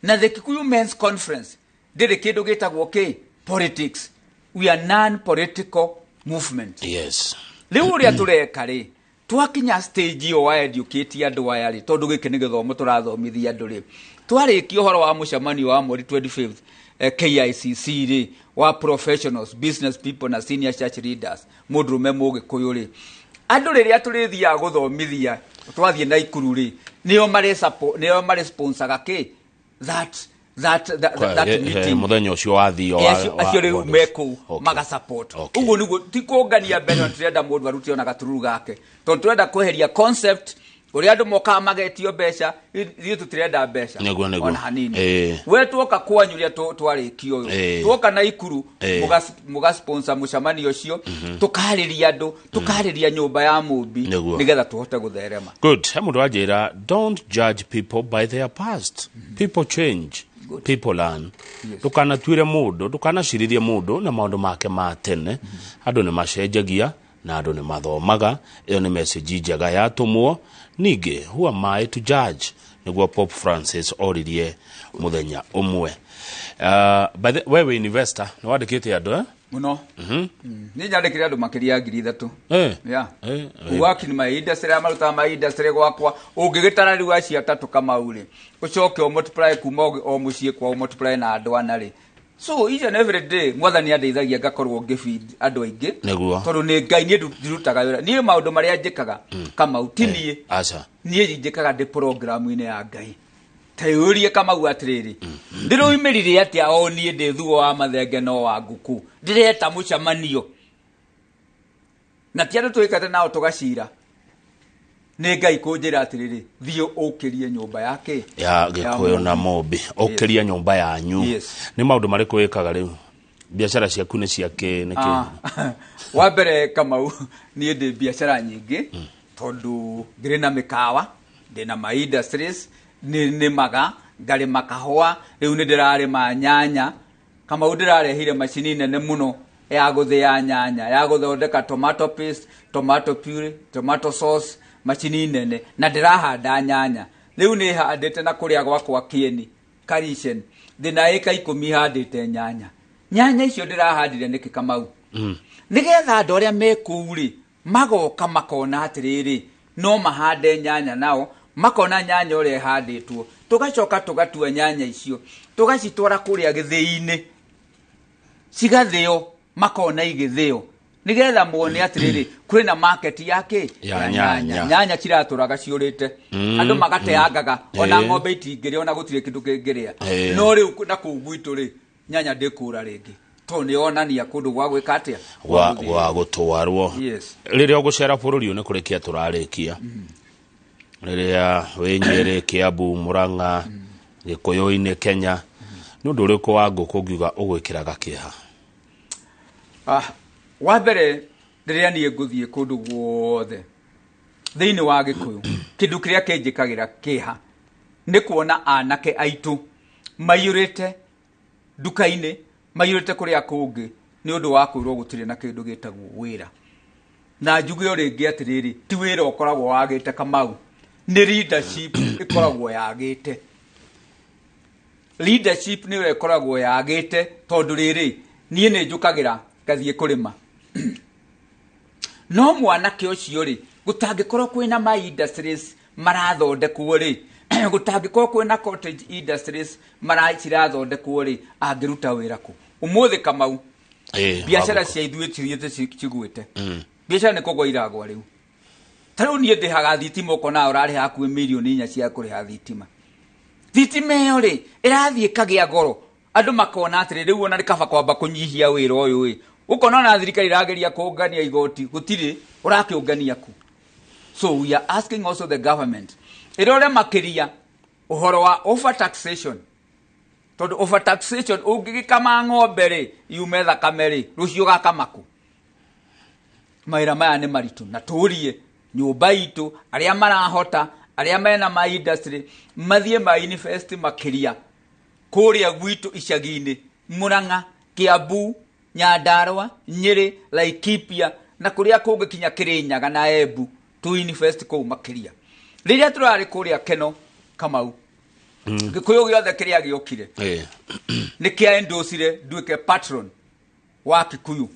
Speaker 2: Na the Kikuyu Men's Conference ndĩrĩ kĩndũ gĩtagwo kĩ politics. We are non political movement. Rĩu ũrĩa tũreka rĩ, Twakinya stage ĩyo wa educate andũ aya rĩ, tondũ gĩkĩ nĩ gĩthomo tũrathomithia andũ rĩ, twarĩkia ũhoro wa mũcemanio wa mweri 25th, KICC rĩ, wa professionals, business people na senior church leaders, mũndũrũme Mũgĩkũyũ rĩ, andũ rĩrĩa tũrĩthiaga gũthomithia twathiĩ Naikuru rĩ, nĩo marĩ nĩo marĩ sponsoraga kĩ that that that, that meeting.
Speaker 1: Muthenya ũcio wathio.
Speaker 2: Acio rĩu me kũu maga support. Ũguo nĩguo ti kũngania mbeca, tũrenda mũndũ arute ona gatururu gake, tondũ tũrenda kweheria concept ũrĩa andũ mokaga magetio mbeca. Ithuĩ tũtirenda mbeca
Speaker 1: Nĩguo.
Speaker 2: ona hanini. We tuoka kwanyu rĩa twarĩkia ũyũ, tuoka Naikuru, mũga sponsor mũcemanio ũcio, tũkarĩria andũ, tũkarĩria nyũmba ya mũmbi, nĩgetha tũhote gũtherema.
Speaker 1: Good. He mũndũ wanjĩra, "Don't judge people by their past. People change."
Speaker 2: Good.
Speaker 1: People learn. Ndũkanatuĩre mũndũ, ndũkanacirithie mũndũ na maũndũ make ma tene. Andũ nĩ macenjagia na andũ nĩ mathomaga. Ĩyo nĩ message njega yatũmwo. Ningĩ, "Who am I to judge?" nĩguo Pope Francis oririe mũthenya ũmwe. By the we wĩ investor, nĩ wandĩkĩte andũ, eh?
Speaker 2: Mũno. Nĩ nyandĩkire andũ makĩria ya 3,000. Yeah. Work in my industry, arĩa marutaga my industry gwakwa, ũngĩgĩtara rĩu acio atatũ Kamau rĩ, ũcoke ũ multiply kuma o mũciĩ kwao, multiply na andũ ana rĩ. So each and every day Mwathani andeithagia ngakorwo ngĩfeed andũ aingĩ. Tondũ nĩ Ngai, niĩ ndirutaga wĩra. Niĩ maũndũ marĩa njĩkaga, Kamau, ti niĩ.
Speaker 1: Aca.
Speaker 2: Niĩ njĩkaga ndĩ programu-inĩ ya Ngai. Teyũrie Kamau atĩrĩrĩ, ndĩroimĩrire atĩa o niĩ ndĩ thuo wa mathenge no wa ngũkũ, ndĩreta mũcemanio na ti andũ twĩkate nao tũgacira? Nĩ Ngai kũnjĩra atĩrĩrĩ, thiĩ ũkĩrie nyũmba yake
Speaker 1: ya Gĩkũyũ na Mũmbi, ũkĩria nyũmba yanyu. Nĩ maũndũ marĩkũ wĩkaga rĩu? Biacara ciaku nĩ ciakĩ nĩ kĩ?
Speaker 2: Ah, wa mbere Kamau, niĩ ndĩ biacara nyingĩ, tondũ ngĩrĩ na mĩkawa, ndĩ na ma industries, nĩ nĩmaga, ngarĩma kahũa, rĩu nĩ ndĩrarĩma nyanya. Kamau, ndĩrarehire macini nene mũno ya gũthĩa nyanya, ya gũthondeka tomato paste, tomato puree, tomato sauce, macini nene. Na ndĩrahanda nyanya rĩu, nĩ handĩte na kũrĩa gwakwa Kĩeni Karishen, ndĩna ĩka 10 handĩte nyanya. Nyanya icio ndĩrahandire nĩkĩ, Kamau? Nĩgetha andũ arĩa me kũu rĩ, magoka makona atĩrĩrĩ, no mahande nyanya nao, makona nyanya ũrĩa ĩhandĩtwo. Tũgacoka tũgatua nyanya icio, tũgacitwara kũrĩa gĩthĩi-inĩ, cigathĩo, makona igĩthĩo, nĩgetha mone atĩrĩrĩ, kwĩna market ya kĩ?
Speaker 1: Ya nyanya.
Speaker 2: Nyanya ciratũraga ciũrĩte, andũ magateangaga ona ng'ombe itingĩrĩa, ona gũtirĩ kĩndũ kĩngĩrĩa. No rĩu na kũu gwitũ rĩ, nyanya ndĩkũra rĩngĩ, tondũ nĩ yonania kũndũ gwa gwĩka atĩa?
Speaker 1: Gwa gwa gũtwarwo. Rĩrĩa ũgũcera bũrũri ũyũ, nĩ kũrĩkia tũrarĩkia, rĩrĩa wĩ Nyĩrĩ, Kĩambu, Mũrang'a, Gĩkũyũ-inĩ, Kenya, nĩ ũndũ ũrĩkũ wa ngũkũ ũngiuga ũgwĩkĩraga kĩeha?
Speaker 2: Ah, wa mbere, rĩrĩa niĩ ngũthiĩ kũndũ guothe thĩinĩ wa Gĩkũyũ, kĩndũ kĩrĩa kĩnjĩkagĩra kĩeha nĩ kuona anake aitũ maiyũrĩte nduka-inĩ, maiyũrĩte kũrĩa kũngĩ, nĩ ũndũ wa kwĩrwo gũtirĩ na kĩndũ gĩtagwo wĩra. Na njuge o rĩngĩ atĩrĩrĩ, ti wĩra ũkoragwo wagĩte, Kamau, nĩ leadership ĩkoragwo yagĩte. Leadership nĩyo ĩkoragwo yagĩte, tondũ rĩrĩ, niĩ nĩ njũkagĩra ngathiĩ kũrĩma, no mwanake ũcio rĩ, gũtangĩkorwo kwĩna ma industries marathondekwo rĩ, gũtangĩkorwo kwĩna cottage industries cirathondekwo rĩ, angĩruta wĩra kũ ũmũthĩ, Kamau? Biacara cia ithuĩ cithiĩte cigwĩte. Biacara nĩ kũgwa iragwa rĩu. Ta rĩu niĩ ndĩhaga thitima, ũkona ũrarĩha hakuhĩ 4 mirioni cia kũrĩha thitima. Thitima ĩyo rĩ, ĩrathiĩ ĩkagĩa goro, andũ makona atĩrĩ, rĩu ona nĩ kaba kwamba kũnyihia wĩra ũyũ ĩ. Ũkona ona thirikari ĩrageria kũngania igoti, gũtirĩ ũrakĩũngania ku. So we are asking also the government ĩrore makĩria ũhoro wa over taxation, tondũ over taxation, ũngĩgĩkama ng'ombe rĩ, yume thakame rĩ, rũciũ gakama kũ? Mawĩra maya nĩ maritũ, na tũrie nyũmba itũ arĩa marahota, arĩa mena ma industry, mathiĩ ma invest makĩria kũrĩa gwitũ icagi-inĩ, Mũrang'a, Kĩambu, Nyandarũa, Nyĩrĩ, Laikipia na kũrĩa kũngĩ kinya Kĩrĩnyaga na Embu, tu invest kũu makĩria. Rĩrĩa tũrarĩ kũrĩa Keno, Kamau, Gĩkũyũ gĩothe kĩrĩa gĩokire nĩ kĩa endorse nduĩke patron wa Kikuyu.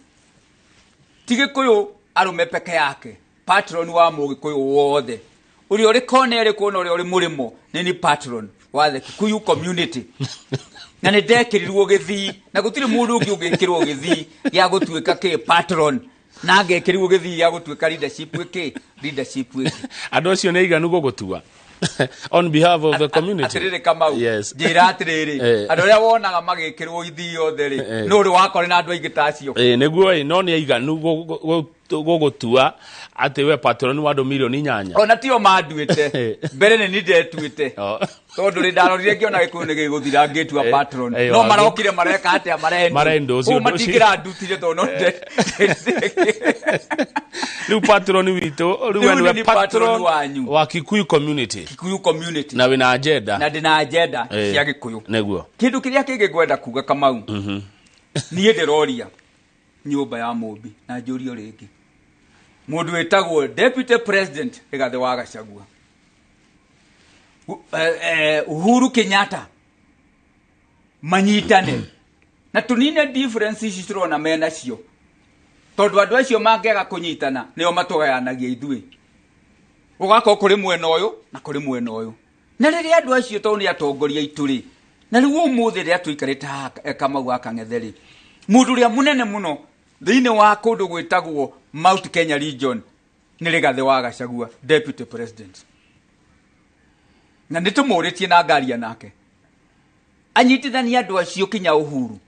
Speaker 2: Ti Gĩkũyũ arũme peke yake. Patron wa Mũgĩkũyũ wothe ũrĩa ũrĩ kona ĩrĩkũ na ũrĩa ũrĩ mũrĩmo, nĩ ni patron wa the Kikuyu community, na nĩ ndekĩrirwo gĩthii, na gũtirĩ mũndũ ũngĩ ũngĩkĩrwo gĩthii gĩa gũtuĩka kĩ patron na ngekĩrirwo gĩthii gĩa gũtuĩka leadership ĩkĩ leadership ĩkĩ.
Speaker 1: Andũ acio nĩ aiganu gũgũtua on behalf of the community?
Speaker 2: Atĩrĩrĩ Kamau,
Speaker 1: Yes.
Speaker 2: njĩra atĩrĩrĩ, andũ arĩa wonaga magĩkĩrwo ithii othe rĩ, nũ ũrĩ wakore na andũ aingĩ ta acio?
Speaker 1: Ĩ, nĩguo ĩ, no nĩ aiganu gũgũtua atĩ we patron wa andũ mirioni 8?
Speaker 2: Ona tio manduĩte, mbere nĩ ni ndetuĩte.
Speaker 1: Oh.
Speaker 2: Tondũ rĩ, ndarorire ngĩona Gĩkũyũ nĩ gĩgũthira ngĩtua patron. No marokire mareka atĩa?
Speaker 1: Marendorse
Speaker 2: Ũguo
Speaker 1: ũndũ ũcio.
Speaker 2: matingĩrandutire tondũ no
Speaker 1: Rĩu patron witũ rĩu we
Speaker 2: Rĩu
Speaker 1: nĩwe
Speaker 2: nĩ patron
Speaker 1: patron
Speaker 2: wanyu.
Speaker 1: wa Kikuyu community.
Speaker 2: Kikuyu community.
Speaker 1: Na wĩna agenda.
Speaker 2: Na ndĩna agenda cia Gĩkũyũ. Kĩndũ kĩrĩa kĩngĩ ngwenda kuga, Kamau, niĩ ndĩroria nyũmba ya Mũmbi na njũrio rĩngĩ, mũndũ wĩtagwo Deputy President Rigathĩ wa Gachagua, Uhuru Kenyatta, manyitane na tũnine difference ici tũrona menacio, tondũ andũ acio mangĩaga kũnyitana nĩo matũgayanagia ithuĩ, ũgakorwo kũrĩ mwena ũyũ na kũrĩ mwena ũyũ. Na rĩrĩa andũ acio, tondũ nĩ atongoria aitũ rĩ, na rĩu ũmũthĩ rĩrĩa tũikarĩte haha, Kamau wa Kang'ethe rĩ, mũndũ ũrĩa mũnene mũno thĩinĩ wa kũndũ gwĩtagwo Mount Kenya region nĩ Rigathĩ wa Gachagua, Deputy President, na nĩ tũmũrĩtie na ngaria nake anyitithania andũ acio kinya Uhuru.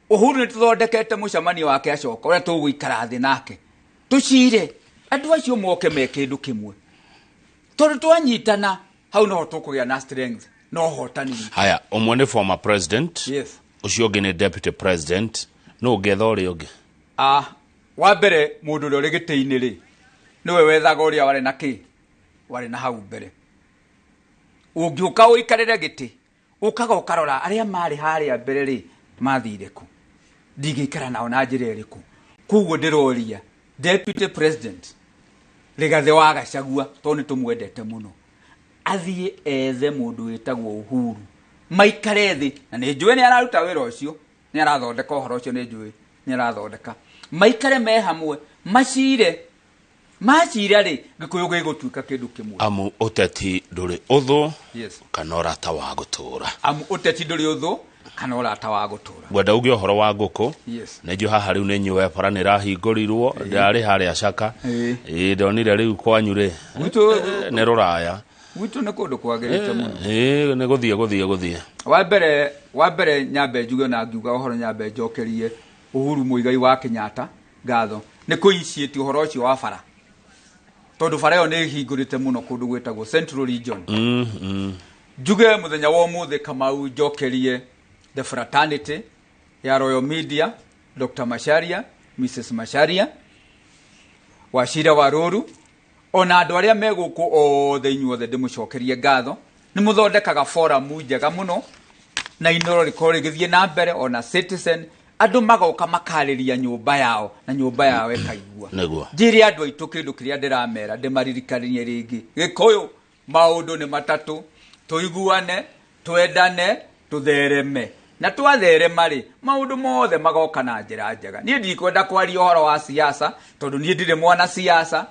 Speaker 2: Uhuru nĩ tũthondekete mũcemanio wake acoka ũrĩa tũgũikara thĩ nake tũcire andũ acio moke me kĩndũ kĩmwe, tondũ twanyitana hau noho tũkũgĩa na strength na ũhotani witũ.
Speaker 1: Haya, ũmwe nĩ former president, ũcio ũngĩ nĩ deputy president, no ũngĩetha ũrĩa ũngĩ?
Speaker 2: Ah, wa mbere, mũndũ ũrĩa ũrĩ gĩtĩ-inĩ rĩ, nĩwe wethaga ũrĩa warĩ na kĩ warĩ na hau mbere. Ũngĩũka ũikarĩre gĩtĩ, ũkaga ũkarora arĩa marĩ harĩa mbere rĩ, mathire kũ, ndingĩikara nao na njĩra ĩrĩkũ. Koguo ndĩroria Deputy President Rigathĩ wa Gachagua, tondũ nĩ tũmwendete mũno, athiĩ ethe mũndũ wĩtagwo Uhuru, maikare thĩ, na nĩ njũĩ nĩ araruta wĩra ũcio, nĩ arathondeka ũhoro ũcio, nĩ njũĩ nĩ arathondeka, maikare me hamwe, macire, macira rĩ, Gĩkũyũ gĩgũtuĩka kĩndũ kĩmwe.
Speaker 1: Amu ũteti ndũrĩ ũthũ kana ũrata wa gũtũra.
Speaker 2: Amu ũteti ndũrĩ ũthũ kana ũrata wa gũtũra.
Speaker 1: Ngwenda uge ũhoro wa ngũkũ. Nĩ njũ haha rĩu nĩ nyũe bara nĩ ĩrahingũrirwo, ndarĩ harĩa Caka. Ĩ, ndonire rĩu kwanyu rĩ
Speaker 2: Gwitũ
Speaker 1: nĩ rũraya.
Speaker 2: Gwitũ nĩ kũndũ kwagĩrĩte mũno.
Speaker 1: Ĩ, nĩ gũthiĩ.
Speaker 2: Wa mbere nyambe njuge, na ngiuga ũhoro, nyambe njokerie Uhuru Muigai wa Kenyatta ngatho nĩ kũinitiate ũhoro ũcio wa bara, tondũ bara ĩyo nĩ ĩhingũrĩte mũno kũndũ gwĩtagwo Central Region. Njuge mũthenya wa ũmũthĩ, Kamau, njokerie the fraternity ya Royal Media, Dr Macharia, Mrs Macharia, Wacira wa Rũru, ona andũ arĩa me gũkũ othe, inyuothe ndĩmũcokerie ngatho, nĩ mũthondekaga forum njega mũno na Inoro rĩkorwo rĩgĩthiĩ na mbere, ona Citizen, andũ magoka makarĩria nyũmba yao na nyũmba yao ĩkaigua. Njĩre andũ aitũ kĩndũ kĩrĩa ndĩramera, ndĩmaririkanie rĩngĩ, Gĩkũyũ maũndũ nĩ matatũ: tũiguane, twendane, tũthereme. Na twatherema rĩ, maũndũ mothe magoka na njĩra njega. Niĩ ndikwenda kwaria ũhoro wa siasa, tondũ niĩ ndirĩ mwana siasa.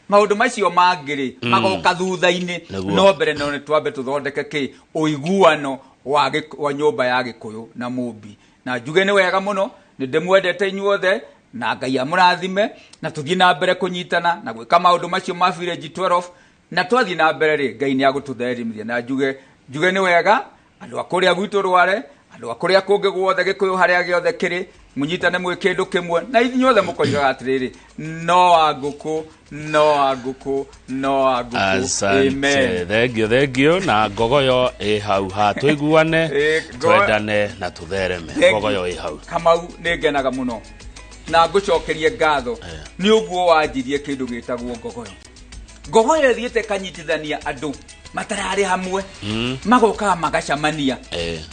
Speaker 2: Maũndũ macio mangĩ rĩ, magoka thutha-inĩ. No mbere no nĩ twambe tũthondeke kĩ ũiguano wa nyũmba ya Gĩkũyũ na Mũmbi. Na njuge nĩ wega mũno, nĩ ndĩmwendete inyuothe, na Ngai amũrathime, na tũthiĩ na mbere kũnyitana na gwĩka maũndũ macio ma Village 12, na twathiĩ na mbere rĩ, Ngai nĩ agũtũtheremithia. Na njuge nĩ wega andũ a kũrĩa gwitũ Rware, andũ a kũrĩa kũngĩ guothe, Gĩkũyũ harĩa gĩothe kĩrĩ, mũnyitane mwĩ kĩndũ kĩmwe, na inyuothe mũkoigaga atĩrĩrĩ, no wa ngũkũ, no wa ngũkũ, no wa ngũkũ.
Speaker 1: Asante.
Speaker 2: Amen.
Speaker 1: Thengio, thengio. Na ngogoyo ĩ hau ha tũiguane, twendane na tũthereme.
Speaker 2: Thank you.
Speaker 1: Ngogoyo ĩ hau.
Speaker 2: Kamau, nĩ ngenaga mũno na ngũcokerie ngatho nĩ ũguo wanjirie kĩndũ gĩtagwo ngogoyo. Ngogoyo ĩthiĩte ĩkanyitithania andũ matararĩ hamwe, magokaga magacamania.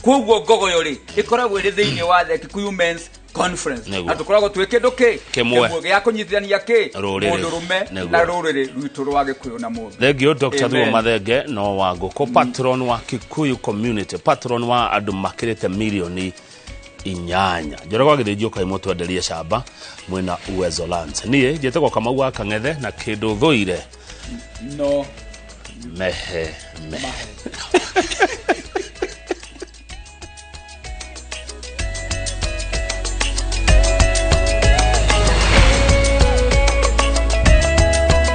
Speaker 2: Koguo ngogoyo rĩ, ĩkoragwo ĩrĩ thĩinĩ wa the Kikuyu Men's Conference. Na tũkoragwo twĩ kĩndũ kĩ
Speaker 1: Kĩmwe.
Speaker 2: gĩa kũnyitithania kĩ
Speaker 1: Rũrĩrĩ.
Speaker 2: mũndũrũme na rũrĩrĩ rwitũ rwa Gĩkũyũ na mũndũ.
Speaker 1: Thengio, Dr Thuo
Speaker 2: Amen.
Speaker 1: Mathenge, no wa ngũkũ, patron wa Kikuyu community, patron wa andũ makĩrĩte mirioni 8. Njoroge wa Gĩthĩnji, ũkai mũtwenderie camba mwĩna Uwezo Lands. Niĩ njĩtagwo Kamau wa Kang'ethe, na kĩndũ thũire
Speaker 2: no
Speaker 1: mehe mehe.